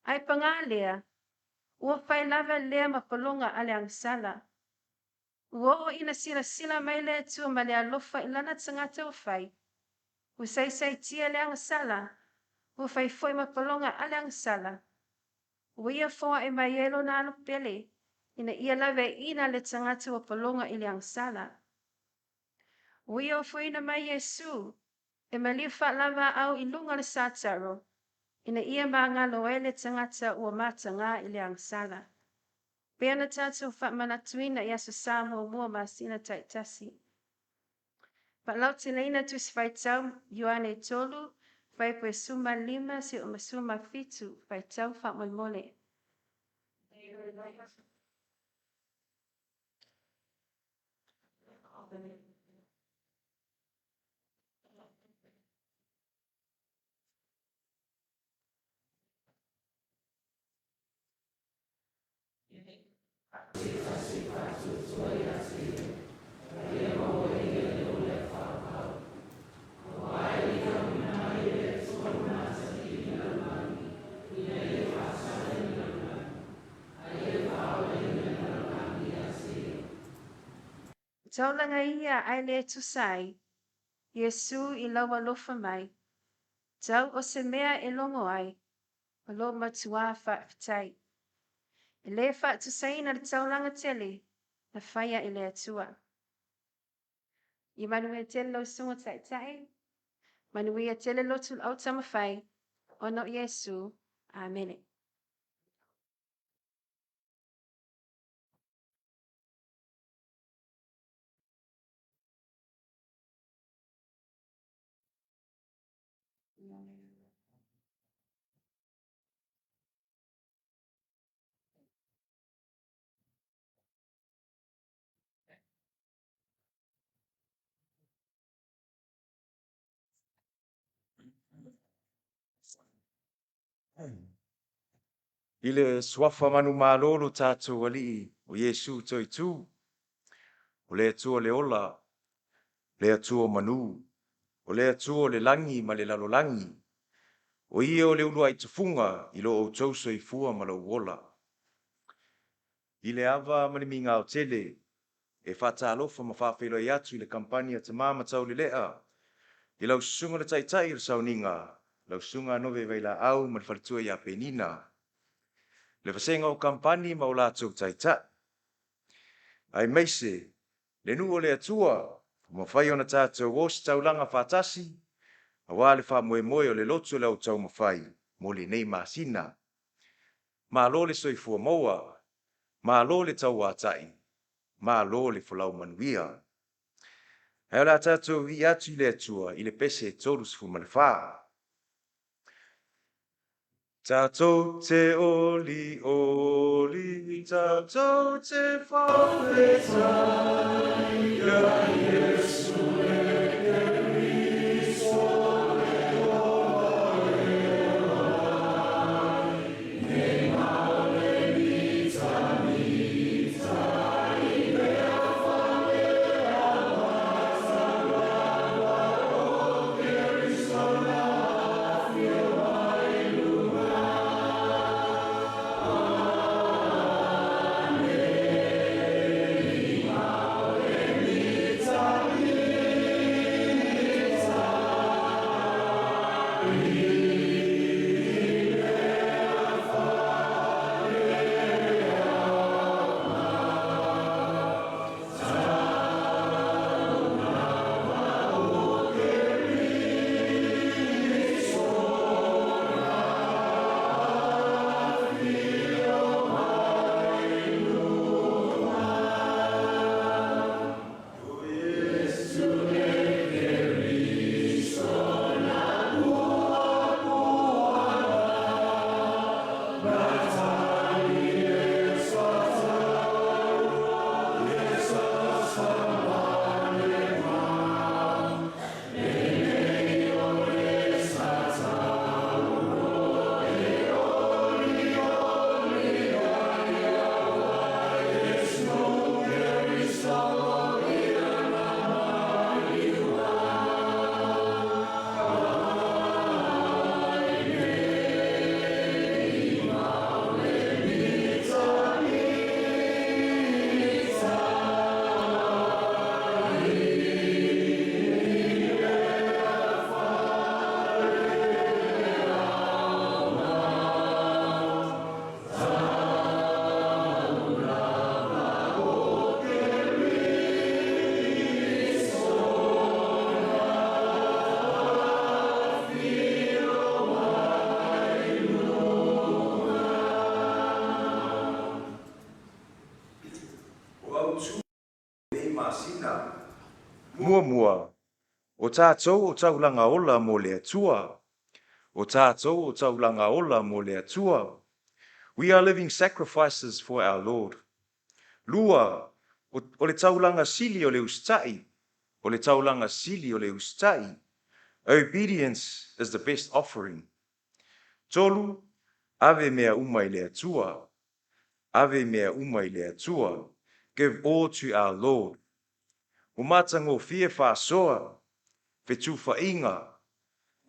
Ae paga lea, ua fai lava lea ma pologa a le agasala. Ua oo ina silasila mai le Atua ma le alofa i lana tagata ua fai, ua saisaitia le agasala, ua fai foi ma pologa a le agasala. Ua ia foai mai ai lona Alo pele, ina ia laveaiina le tagata ua pologa i le agasala. Ua ia ofoina mai Iesu e maliu faalavaau i luga o le sataro, ina ia magalo ai le tagata ua mataga i le agasala. Pei ona tatou faamanatuina i Aso Sa muamua masina taitasi. Faalauteleina Tusi Faitau Ioane 3, fuaiupu e 15 seia oo ma 17, faitau faamolemole. O taulaga ia ae le tusa ai, Iesu i lau alofa mai, tau o se mea e logo ai, o lou matuā faafetai. E le faatusaina le taulaga tele na faia e le Atua. Ia manuia tele lau Susuga Taitai, manuia tele lotu le Autaumafai, ona o Iesu. Amene. I le Suafa manumalo lo tatou Alii o Iesu Toeatu, o le Atua le ola, le Atua o manu, o le Atua o le lagi ma le lalolagi, o Ia o le uluai tufuga i lo outou soifua ma lou ola. I le ava ma le migao tele, e faatalofa ma faafeiloai atu i le Kamupani a Tama ma Taulelea, i lau Susuga le Taitai o le Sauniga, lau Susuga Nove Vailaau ma le faletua ia Penina, le vasega o Kamupani ma o latou Taitai, aemaise le nuu o le Atua ua mafai ona tatou ositaulaga faatasi aua le faamoemoe o le lotu o le Au Taumafai mo lenei masina. Malo le soifua maua, malo le tauatai, malo le folau manuia. Ae o le a tatou vivii atu i le Atua i le pese 34. Tatou te olioli, tatou te faafetai ia Iesu le Keriso le Tama e ola ai nei ma o le mitamita i mea faaleamata lava o Keriso na afio mai luga. Amene. Ma o le mitamita. masina. Muamua, o tatou o taulaga ola mo le Atua. O tatou o taulaga ola mo le Atua. We are living sacrifices for our Lord. Lua, o, o le taulaga sili o le usitai. O le taulaga sili o le usitai. Obedience is the best offering. Tolu, ave mea uma i le Atua. Ave mea uma i le Atua. Give all to our Lord. Ua matagofie faasoa, fetufaaiga,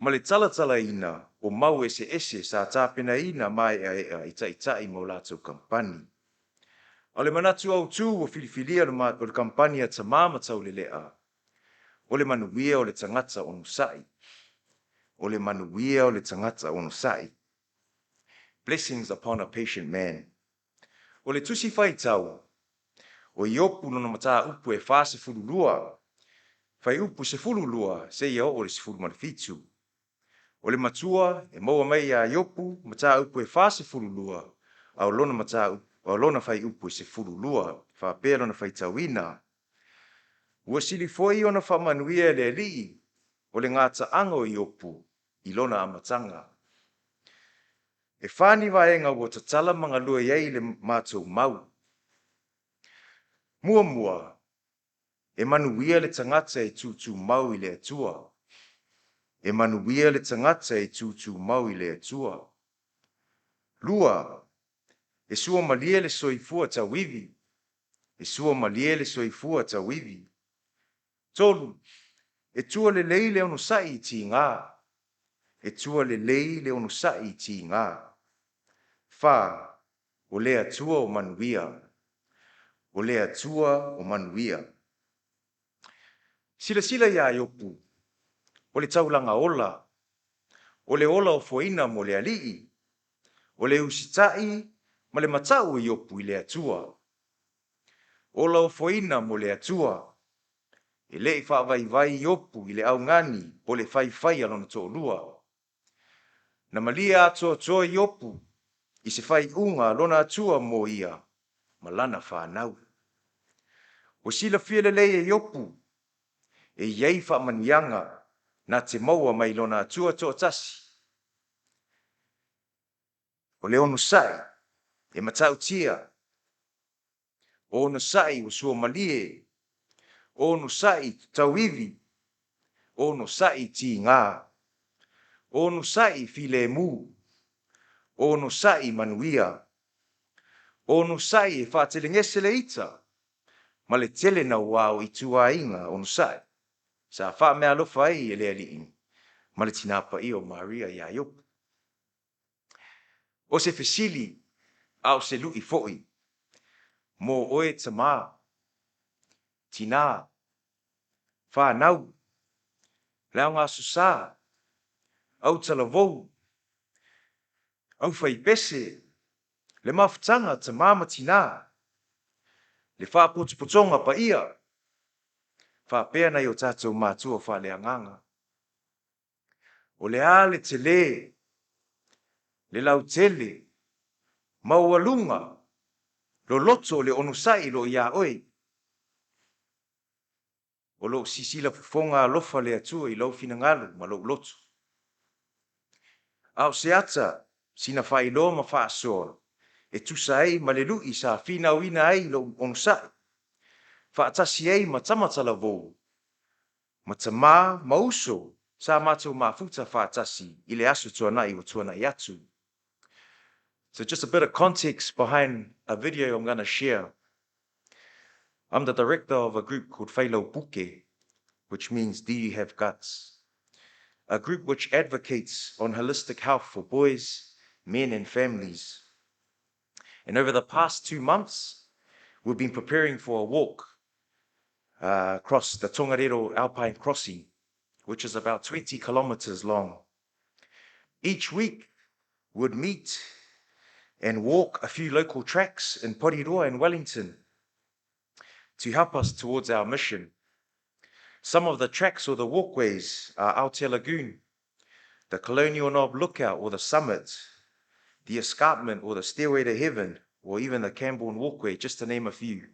ma le talatalaina o mau eseese sa tapenaina mae'ae'a i ta'ita'i ma o latou kampani. A o le manatu autū ua filifilia o le kampani a Tamā ma Taulele'a, o le manuia o le tagata onosa'i. O le manuia o le tagata onosa'i. Blessings upon a patient man. O le Tusi Faitau, o Iopu lona mataupu e 42, fuaiupu 12 seia oo i le 17. O le matua e maua mai iā Iopu mataupu e 42, a o lona mataupu, a o lona fuaiupu e 12, e faapea lona faitauina, Ua sili foi ona faamanuia e le Alii o le gataaga o Iopu i lona amataga. E fa ni vaega ua tatala ma galue ai le matou mau. Muamua, e manuia le tagata e tutumau i le Atua. E manuia le tagata e tutumau i le Atua. Lua, e suamalie le soifua tauivi. E suamalie le soifua tauivi. Tolu, e tua lelei le onosai i tiga. E tua lelei le onosai i tiga. Fa, o le Atua o manuia. O le Atua o manuia. Silasila iā Iopu, o le taulaga ola, o le ola ofoina mo le Alii, o le usitai ma le matau o Iopu i le Atua. Ola ofoina mo le Atua. E le i faavaivai Iopu i le augani po o le faifai a lona toalua. Na malie atoatoa Iopu i se faaiuga a lona Atua mo ia ma lana fanau. Ua silafia lelei e Iopu, e i ai faamanuiaga na te maua mai lona Atua toatasi. O le onosai e matautia, onosai ua suamalie, onosai tauivi, onosai tiga, onosai filemu, onosai manuia, onosai e faatelegese le ita, ma le tele nauā o ituaiga onosai sa faameaalofa ai e le Alii ma le Tinā Paia o Maria iā Iopu. O se fesili, a o se lu'i foi, mo oe tamā, tinā, fanau, le aoga Aso Sa, autalavou, aufaipese, le mafutaga tamā ma tinā, le faapotopotoga paia, faapea nai o tatou matua faaleagaga. O le a le telē, le lautele, maualuga, loloto o le onosai o lo o iā oe? O lo o sisila fofoga alofa le Atua i lou finagalo ma lou loto. A o se ata, sina faailoa ma faasoa e tusa ai ma le lu'i sa finauina ai lou onosai, faatasi ai ma tama talavou, ma tamā ma uso sa matou mafuta faatasi i le Aso Tuanai ua tuanai atu. So just a bit of context behind a video I'm gonna share. I'm the director of a group called Failau Puke, which means Do You Have Guts? A group which advocates on holistic health for boys, men and families. And over the past 2 months, we've been preparing for a walk across the Tongariro Alpine Crossing, which is about 20 kilometres long. Each week, we'd meet and walk a few local tracks in Porirua and Wellington to help us towards our mission. Some of the tracks or the walkways are Aotea Lagoon, the Colonial Knob Lookout or the Summit, the Escarpment or the Stairway to Heaven, or even the Camborne Walkway, just to name a few.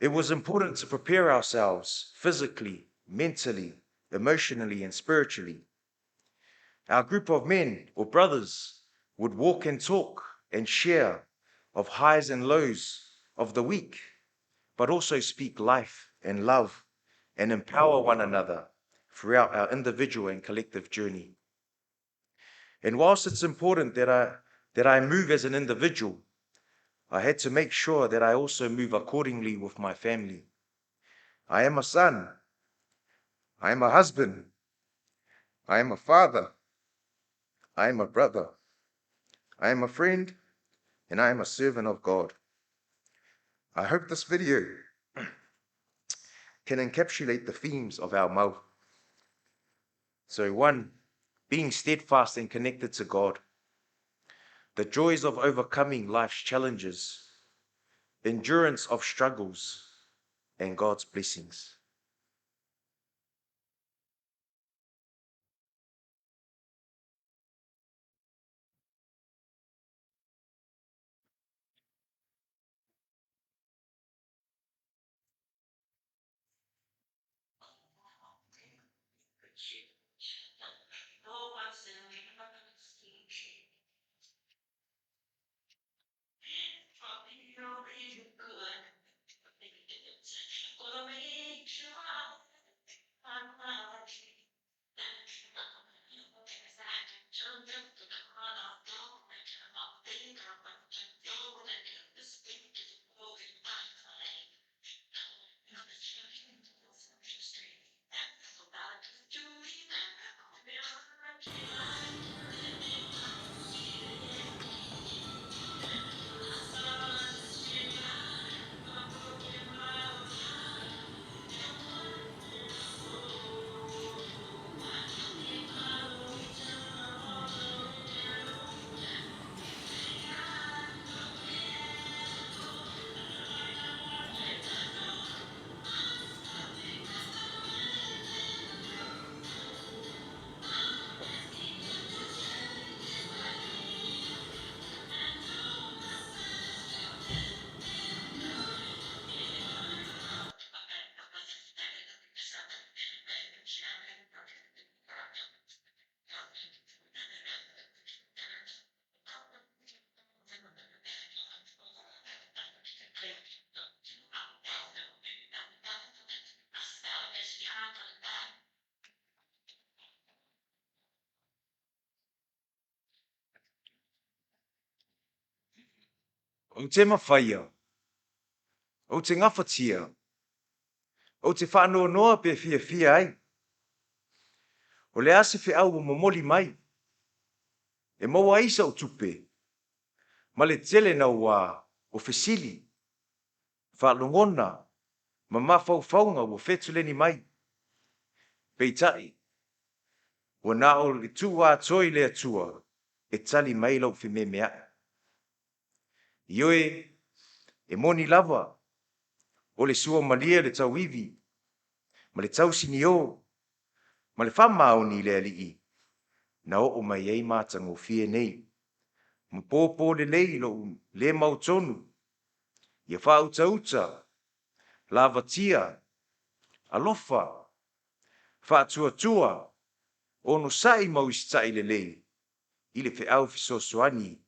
It was important to prepare ourselves physically, mentally, emotionally and spiritually. Our group of men or brothers would walk and talk and share of highs and lows of the week, but also speak life and love and empower one another throughout our individual and collective journey. And whilst it's important that I, that I move as an individual, I had to make sure that I also move accordingly with my family. I am a son. I am a husband. I am a father. I am a brother. I am a friend and I am a servant of God. I hope this video can encapsulate the themes of our mouth. So one, being steadfast and connected to God. The joys of overcoming life's challenges, endurance of struggles, and God's blessings. Ou te mawhaia, ou te ngawhatia, ou te whaanoanoa pe fiafia ai. O le a se feau ua momoli mai, e maua ai sa'u tupe, ma le tele naua o fesili, faalogona ma mafaufauga ua fetuleni mai. Peitai, ua na o le tuu atoa i le Atua e tali mai lou fememea'i. Ioe, e moni lava, o le suamalie le tauivi, ma le tausiniō, ma le faamaoni i le Alii, na oo mai ai matagofie nei, ma pōpō lelei lou le mautonu, ia faautauta, lavatia, alofa, faatuatua, onosai ma usitai lelei i le feau fesoasoani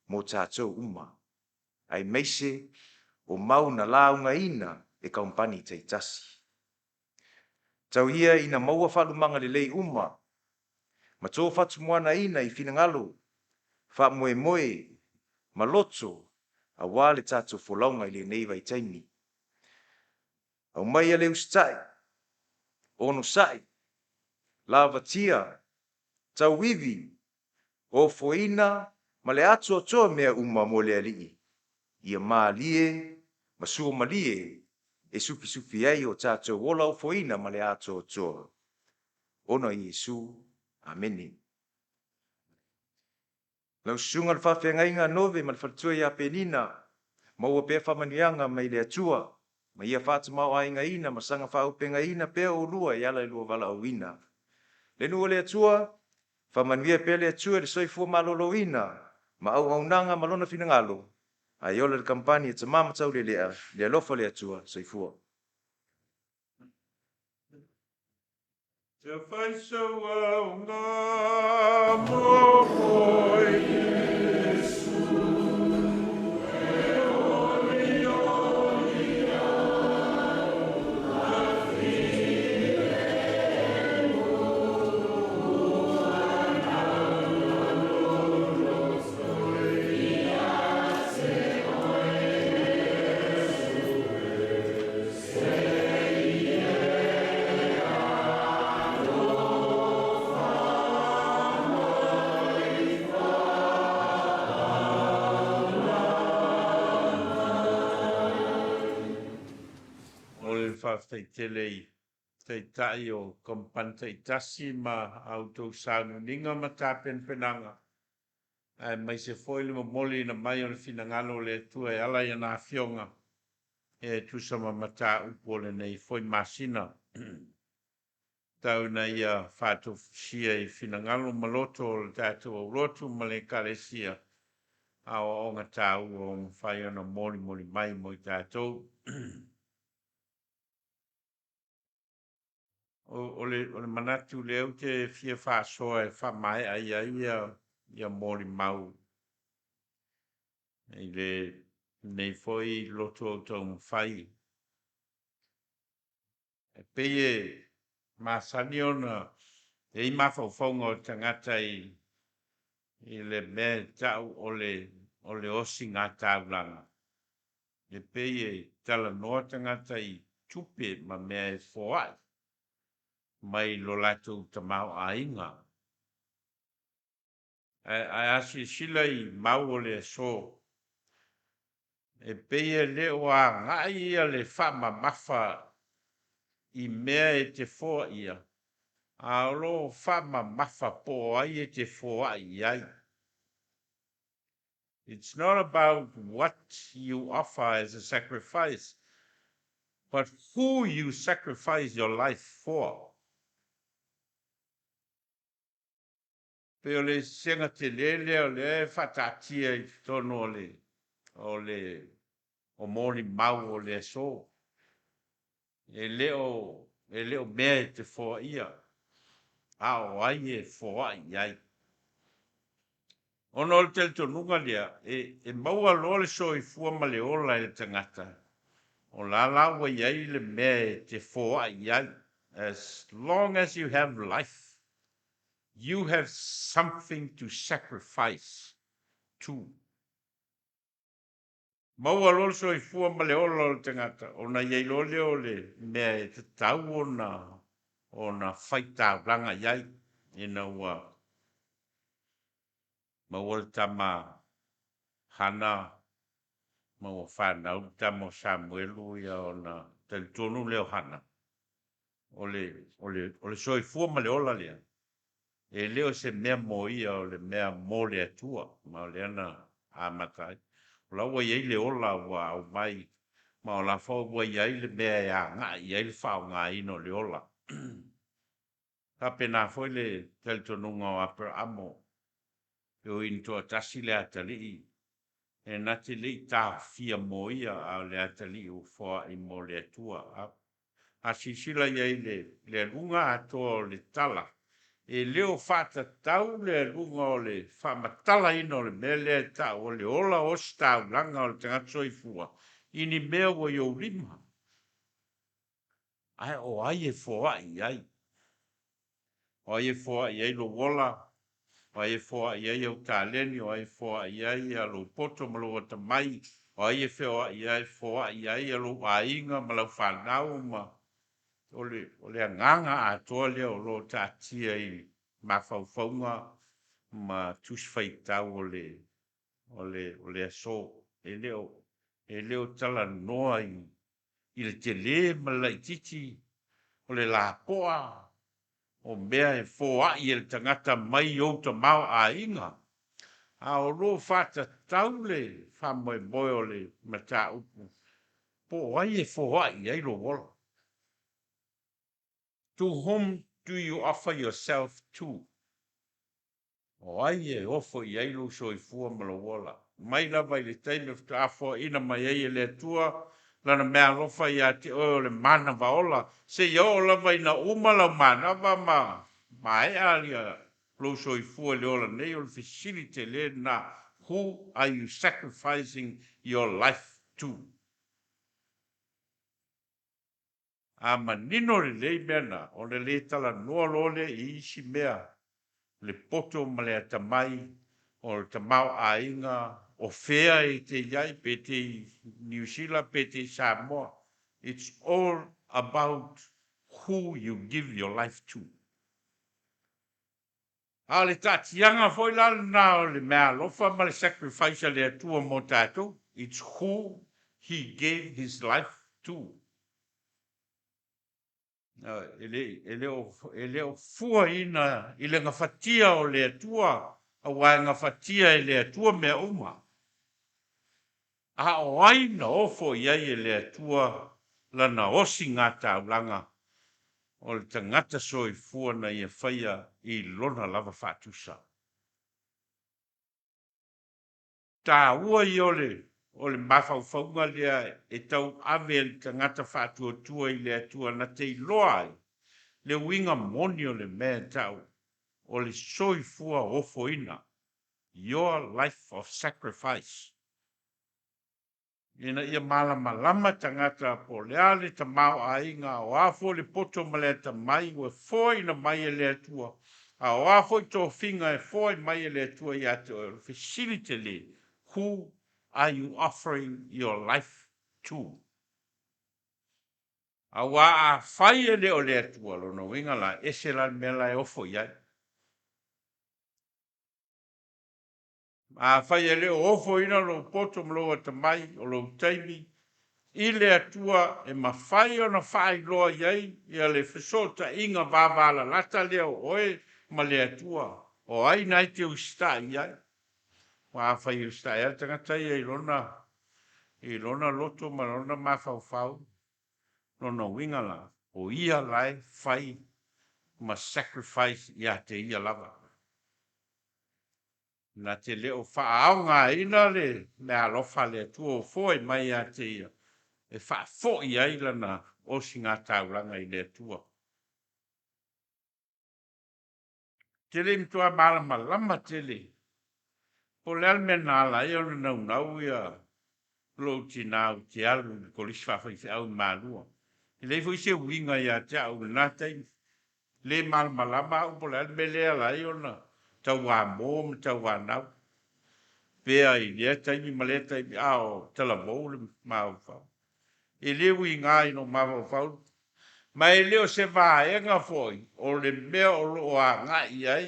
mo tatou uma, aemaise o mau na laugaina e kaompani taitasi. Tau ia ina maua faalumaga lelei uma ma to fatumoanaina i finagalo, faamoemoe ma loto aua le tatou folauga i lenei vaitaimi. Aumaia le usitai, onosai, lavatia, tauivi, ofoina ma le atoatoa mea uma mo le Alii, ia malie ma suamalie e sufisufi ai o tatou ola ofoina ma le atoatoa. Ona o Iesu. Amene. Lau Susuga le Faafeagaiga a Nove ma le Faletua ia Penina, maua pea faamanuiaga mai le Atua, ma ia faatamaoaigaina ma saga faaaupegaina pea oulua e ala i lua valaauina. Le nuu o le Atua, faamanuia pea le Atua i le soifua maloloina ma auaunaga ma Lona finagalo. Ae ola le kamupani a Tama ma Taulelea, i le alofa o le Atua. Soifua. Te fai sau aoga mo moe O le faafetai tele i Taitai o Kamupani taitasi ma a outou sauniuniga ma tapenapenaga, aemaise foi le momoliina mai o le finagalo o le Atua e ala i ana Afioga e tusa ma mataupu o lenei foi masina. Tau ina ia faatofusia i finagalo ma loto o le tatou aulotu ma le Ekalesia aoaoga taua ua mafai ona molimoli mai mo i tatou. O le manatu lea ou te fia faasoa e faamaea i ai ia molimau i lenei foi lotu autaumafai. E pei e masani ona e i ai mafaufauga o tagata i le mea e tau o le osiga taulaga. E pei e talanoa tagata i tupe ma mea e foai mai lo latou tamaoaiga. Ae a silasila i mau o le aso, e pei e le o agai ia le faamamafa i mea e te foaia, a o lo o faamamafa po o ai e te foai i ai. It's not about what you offer as a sacrifice, but who you sacrifice your life for. Pei o le sega tele lea o lea e faataatia i totonu o molimau o le aso. E le o mea e te foaia, a o ai e foai i ai. Ona o le talitonuga lea, e maua loa le soifua ma le ola e le tagata, o la la ua i ai le mea e te foai i ai. As long as you have life, you have something to sacrifice to. Maua loa le soifua ma le ola o le tagata, ona i ai loa lea o le mea e tatau ona faitaulaga i ai, ina ua maua le tama Hana ma ua fanau le tama o Samuelu ia ona talitonu lea o Hana. O le soifua ma le ola lea, e le o se mea mo ia o le mea mo le Atua, ma o lea na amata ai. O la ua i ai le ola ua aumai, ma o la foi ua i ai le mea e agai i ai le faaaogaina o le ola. Faapena foi le talitonuga o Aperaamo, e ui ina toatasi le atalii, e na te le i taofia mo ia, a o le atalii ua foai mo le Atua. A silasila i ai le aluga atoa o le tala, e le o faatatau le aluga o le faamatalaina o le mea lea e tau o le ola ositaulaga o le tagata soifua i ni mea ua i ou lima. Ae o ai e foai i ai? O ai e foai i ai lou ola? O ai e foai i ai au taleni? O ai e foai i ai lou poto ma lou atamai? O ai e feoai ai foai i ai lou aiga ma lau fanau ma o le agaga atoa lea o lo o taatia i mafaufauga ma tusi faitau o le aso. E le o talanoa i le tele ma le laitiiti o le lapoa o mea e foai e le tagata mai ou tamaoaiga, a o lo o faatatau le faamoemoe o le mataupu po o ai e foai i ai lou ola. To whom do you offer yourself to? O ai e ofo i ai lou soifua ma lou ola? Mai lava i le taimi e faatoa foaina mai ai e le Atua Lana meaalofa ia te oe o le manava ola, seia oo lava ina uma lau manava ma maea lou soifua i le ola nei, o le fesili tele lena, Who are you sacrificing your life to? A manino lelei mea na, ona le talanoa loa lea i isi mea, le poto ma le atamai o le tamaoaiga o fea e te i ai, pe te i Niu Sila pe te i Samoa, it's all about who you give your life to. A o le taatiaga foi la lena o le meaalofa ma le sacrifice a le Atua mo tatou, it's who he gave his life to. E le, e le o, e le o fuaina i le gafatia o le Atua, aua e gafatia e le Atua mea uma. A o ai na ofo i ai e le Atua lana osigataulaga o le tagata soifua na ia faia i lona lava faatusa? Taua ia o le o le mafaufauga lea e tauave e le tagata faatuatua i le Atua na te iloa ai le uiga moni o le mea e tau o le soifua ofoina, your life of sacrifice. Ina ia malamalama tagata po o le a le tamaoaiga, o a foi le poto ma le atamai ua foaina mai e le Atua, a o a foi tofiga e foai mai e le Atua ia te oe, o le fesili tele, Who are you offering your life to? Aua afai e le o le Atua, lona uiga la, ese la le mea la e ofo i ai. Afai e le o ofoina lou poto ma lou atamai, o lou taimi i le Atua e mafai ona faailoa i ai ia le fesootaiga vavalalata lea o oe ma le Atua, o ai na e te usitai i ai? Aua afai e usitai lava le tagata ia i lona, i lona loto ma lona mafaufau, lona uiga la, o ia la e fai ma sacrifice ia te ia lava. Na te le o faaaogaina le meaalofa a le Atua ua foai mai ia te ia e faafoi ai lana osigataulaga i le Atua. Te le i matua malamalama tele po o le a le mea na ala ai ona naunau ia lou tinā ou te alu i le kolisi faafaifeau i Malua. E leai foi se uiga ia te au i lena taimi. Le malamalama au po o le a le mea lea e ala ai ona tauamo ma tauanau pea i lea taimi ma lea taimi, a o talavou le mafaufau. E le uiga i lou mafaufau, ma e le o se vaega foi o le mea o lo o agai i ai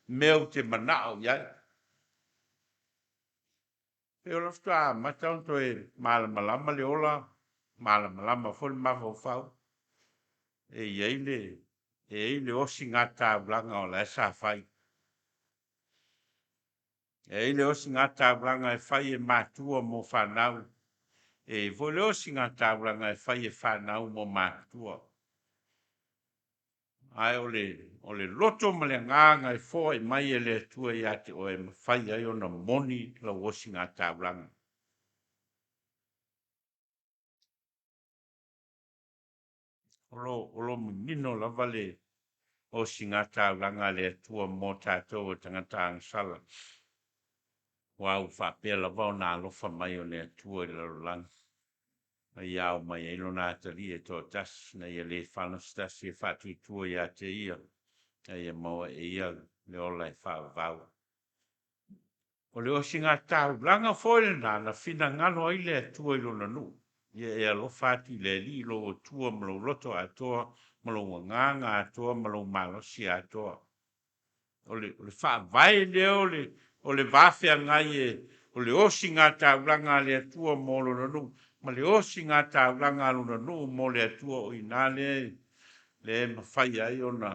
mea ou te manao i ai. Pei o lau faatoa amata ona toe malamalama le ola, malamalama foi le mafaufau, e i ai le, e i ai le osigataulaga o la e sa fai. E i ai le osigataulaga e fai e matua mo fanau, e i ai foi le osigataulaga e fai e fanau mo matua. Ae o le, o le loto ma le agaga e foai mai e le Atua ia te oe e mafai ai ona moni lau osigataulaga. O lo, o lo manino lava le osigataulaga a le Atua mo tatou e tagata agasala, aua ua faapea lava ona alofa mai o le Atua i le lalolagi, na ia ao mai ai Lona Atalii e toatasi, na ia le fano se tasi e faatuatua ia te Ia, a ia maua e Ia le ola e faavavau. O le osigataulaga foi lena na finagalo ai le Atua i Lona nuu, ia e alofa atu i le Alii lou Atua ma lou loto atoa, ma lou agaga atoa, ma lou malosi atoa. O le, o le faavae lea o le, o le va feagai e, o le osigataulaga a le Atua mo Lona nuu, ma le osigataulaga a Lona nuu mo le Atua, o i ina lea, lea e mafai ai ona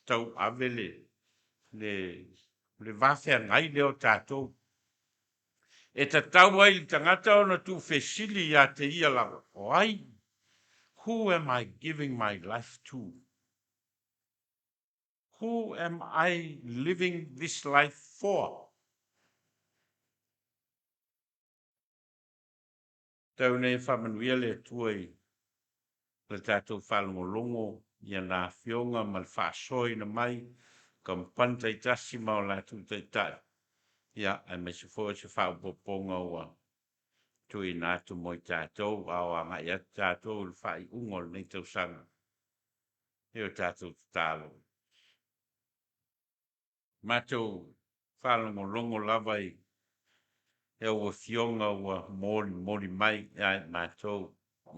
tauave le, le, le va feagai lea o tatou. E tatau ai i le tagata ona tuufesili ia te ia lava, O ai? Who am I giving my life to? Who am I living this life? Nofoa. Tau nei faamanuia le Atua i le tatou faalogologo i ana afioga ma le faasoaina mai kamupani taitasi ma o latou taitai, ia, aemaise foi o se faaopoopoga ua tuuina atu mo i tatou, a o agai atu tatou i le faaiuga o lenei tausaga i o tatou tatalo. Matou faalogologo lava i au afioga ua molimoli mai ia i matou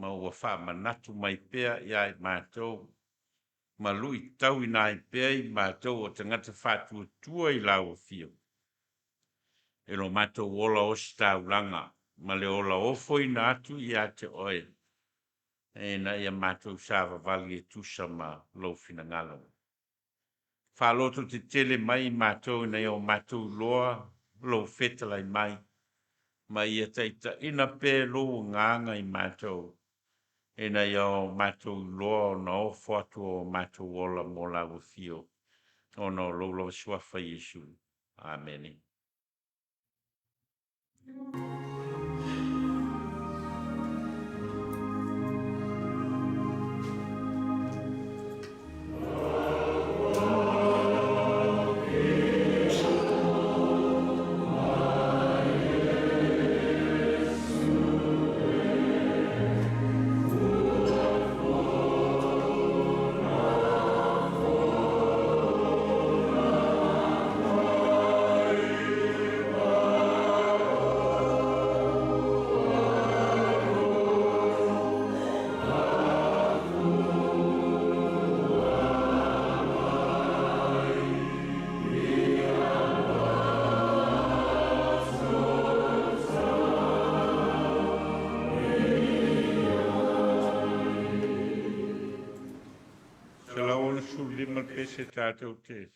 ma ua faamanatu mai pea ia i matou ma luitauina ai pea i matou o tagata faatuatua i lau afio i lo matou ola ositaulaga ma le ola ofoina atu ia te oe ina ia matou savavali e tusa ma lou finagalo. Faalototetele mai i matou ina ia o matou iloa lou fetalai mai, ma ia taitaiina pea lou agaga i matou, ina ia o matou iloa ona ofo atu o matou ola mo lau afio, ona o lou lava suafa Iesu. Amene. 165 le pese tatou te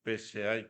pese ai.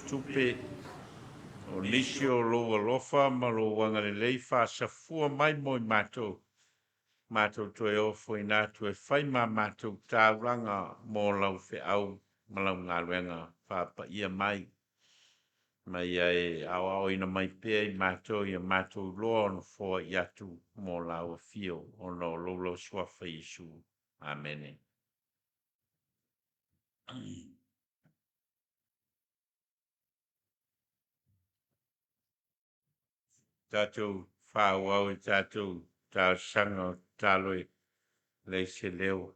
Tupe. O nisi o lou alofa ma lou agalelei faasafua mai mo i matou, matou toe ofoina atu e fai ma matou taulaga mo lau feau ma lau galuega faapaia mai. Ma ia e aoaoina mai pea i matou ia matou iloa ona foai atu mo lau afio ona o lou lava suafa Iesu. Amene. Tatou faaauau i tatou talosaga o tatalo e leai se leo.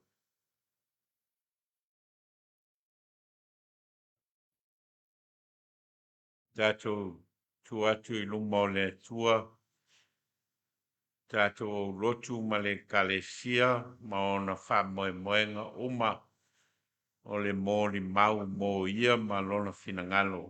Tatou tu atu i luma o le Atua, tatou aulotu ma le Ekalesia ma ona faamoemoega uma o le molimau mo ia ma lona finagalo.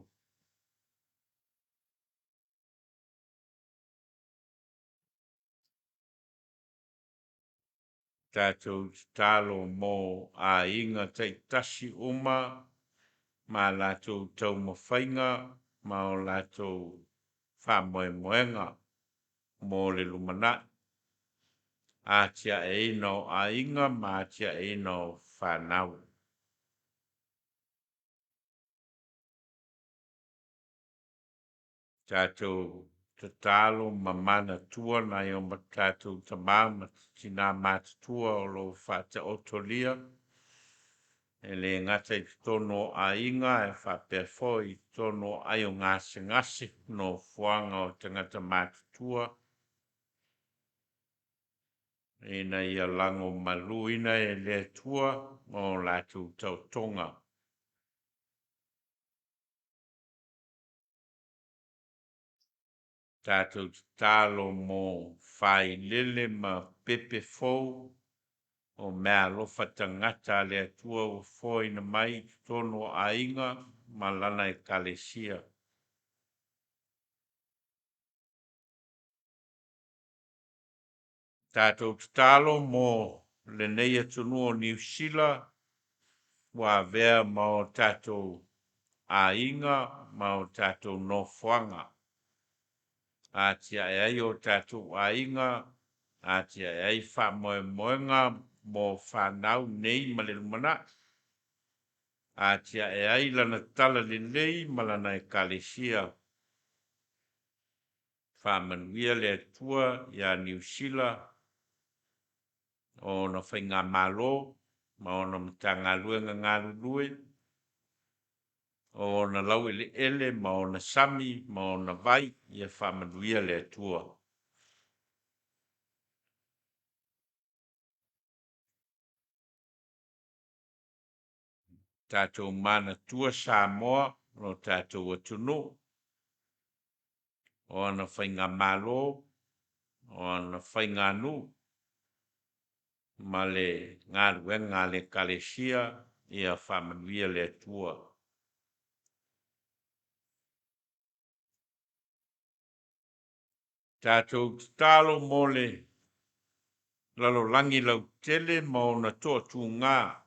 Tatou tatalo mo aiga taitasi uma ma a latou taumafaiga ma o latou faamoemoega mo le lumanai, atiaeina o aiga ma atiaeina o fanau. Tatou tatalo ma manatua nai o tatou tama ma tina matutua o lo o faataotolia e le gata i totonu o aiga ae faapea foi i totonu o aai o gasegase, nofoaga o tagata matutua, ina ia lagomaluina e le Atua o latou taotoga. Tatou tatalo mo failele ma pepe fou o meaalofa tagata a le Atua ua foaina mai i totonu o aiga ma Lana Ekalesia. Tatou tatalo mo lenei atunuu o Niu Sila ua avea ma o tatou aiga ma o tatou nofoaga. Atiae ai o tatou aiga, atiae ai faamoemoega mo fanau nei ma le lumanai. Atiae ai lana talalelei ma lana Ekalesia. Faamanuia le Atua iā Niu Sila, o ona faigamalo ma ona Matagaluega galulue, o ona laueleele ma ona sami ma ona vai, ia faamanuia le Atua. Tatou manatua Samoa, lo tatou atunuu, o ana faigamalo, o ana faiganuu ma le galuega a le Ekalesia, ia faamanuia le Atua. Tatou tatalo mo le lalolagi lautele ma ona toatuga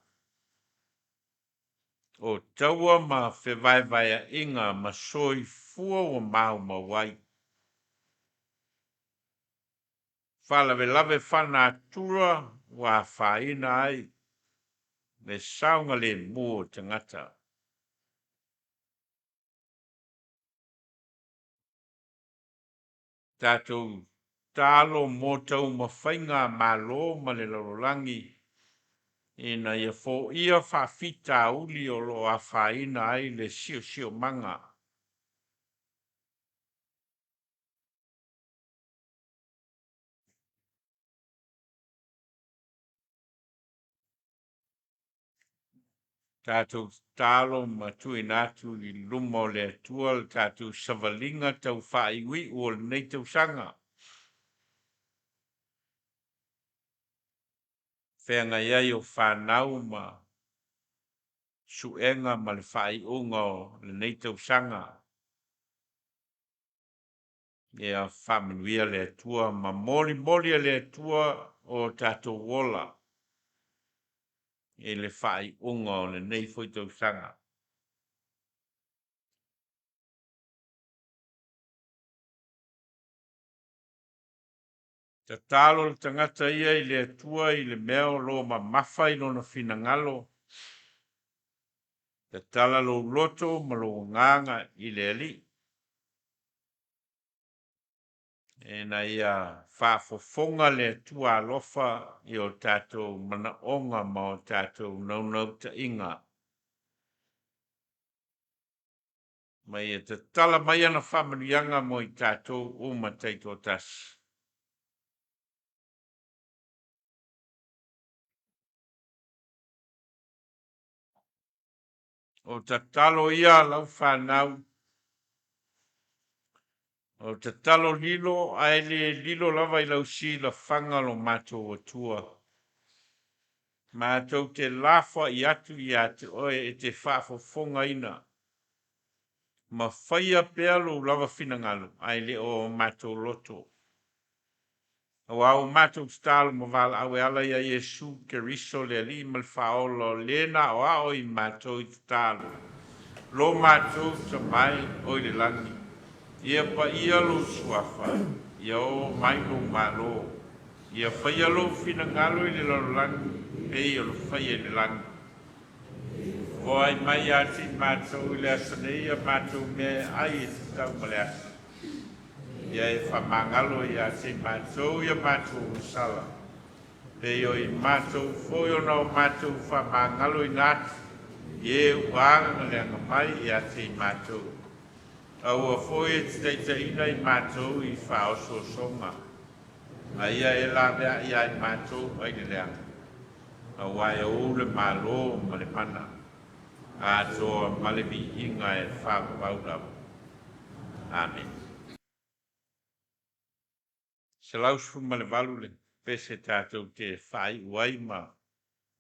o taua ma fevaevaeaʻiga ma soifua ua maumau ai. Faalavelave faalenatura ua afaina ai le saogalemu o tagata. Tatou tatalo mo taumafaiga a Malo ma le lalolagi ina ia foia faafitauli o lo o afaina ai le siosiomaga. Tatou tatalo ma tuuina atu i luma o le Atua le tatou savaliga tau faaiuiu o lenei tausaga. Feagai ai o fanau ma suega ma le faaiuga o lenei tausaga. Ia faamanuia le Atua ma molimoli e le Atua o tatou ola i le faaiuga o lenei foi tausaga. Tatalo le tagata ia i le Atua i le mea o lo o mamafa i lona finagalo. Tatala lou loto ma lou agaga i le Alii, ina ia faafofoga le Atua alofa i o tatou manaoga ma o tatou naunautaiga, ma ia tatala mai ana faamanuiaga mo i tatou uma taitoatasi. O tatalo ia a lau fanau, o tatalo lilo ae le lilo lava i lau silafaga lo matou Atua. Matou te lafoai atu ia te oe e te faafofogaina ma faia pea lou lava finagalo ae le o matou loto. Aua ua matou tatalo ma valaau e ala ia Iesu Keriso le Alii ma le Faaola o le na aoao i matou i tatalo. Lo matou Tama e o i le lagi, ia paia lou suafa, ia oo mai lou Malo, ia faia lou finagalo i le lalolagi pei o le faia i le lagi. Foai mai ia te i matou i le aso nei a matou mea e ai e tatau ma le aso. Ia e faamagalo ia te i matou i a matou sala, pei o i matou foi ona o matou faamagaloina atu i e ua agagaleaga mai ia te i matou. Aua foi e te taitaiina i matou i faaosoosoga, a ia e laveai ia i matou mai le leaga, aua e ou le Malo ma le mana, atoa ma le viiga e faavavau lava. Amene. 118 le pese tatou te faaiu ai ma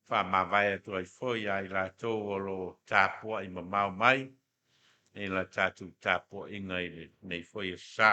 faamavae atu ai foi ia i latou o lo o tapuai mamao mai i la tatou tapuaiga i lenei foi aso.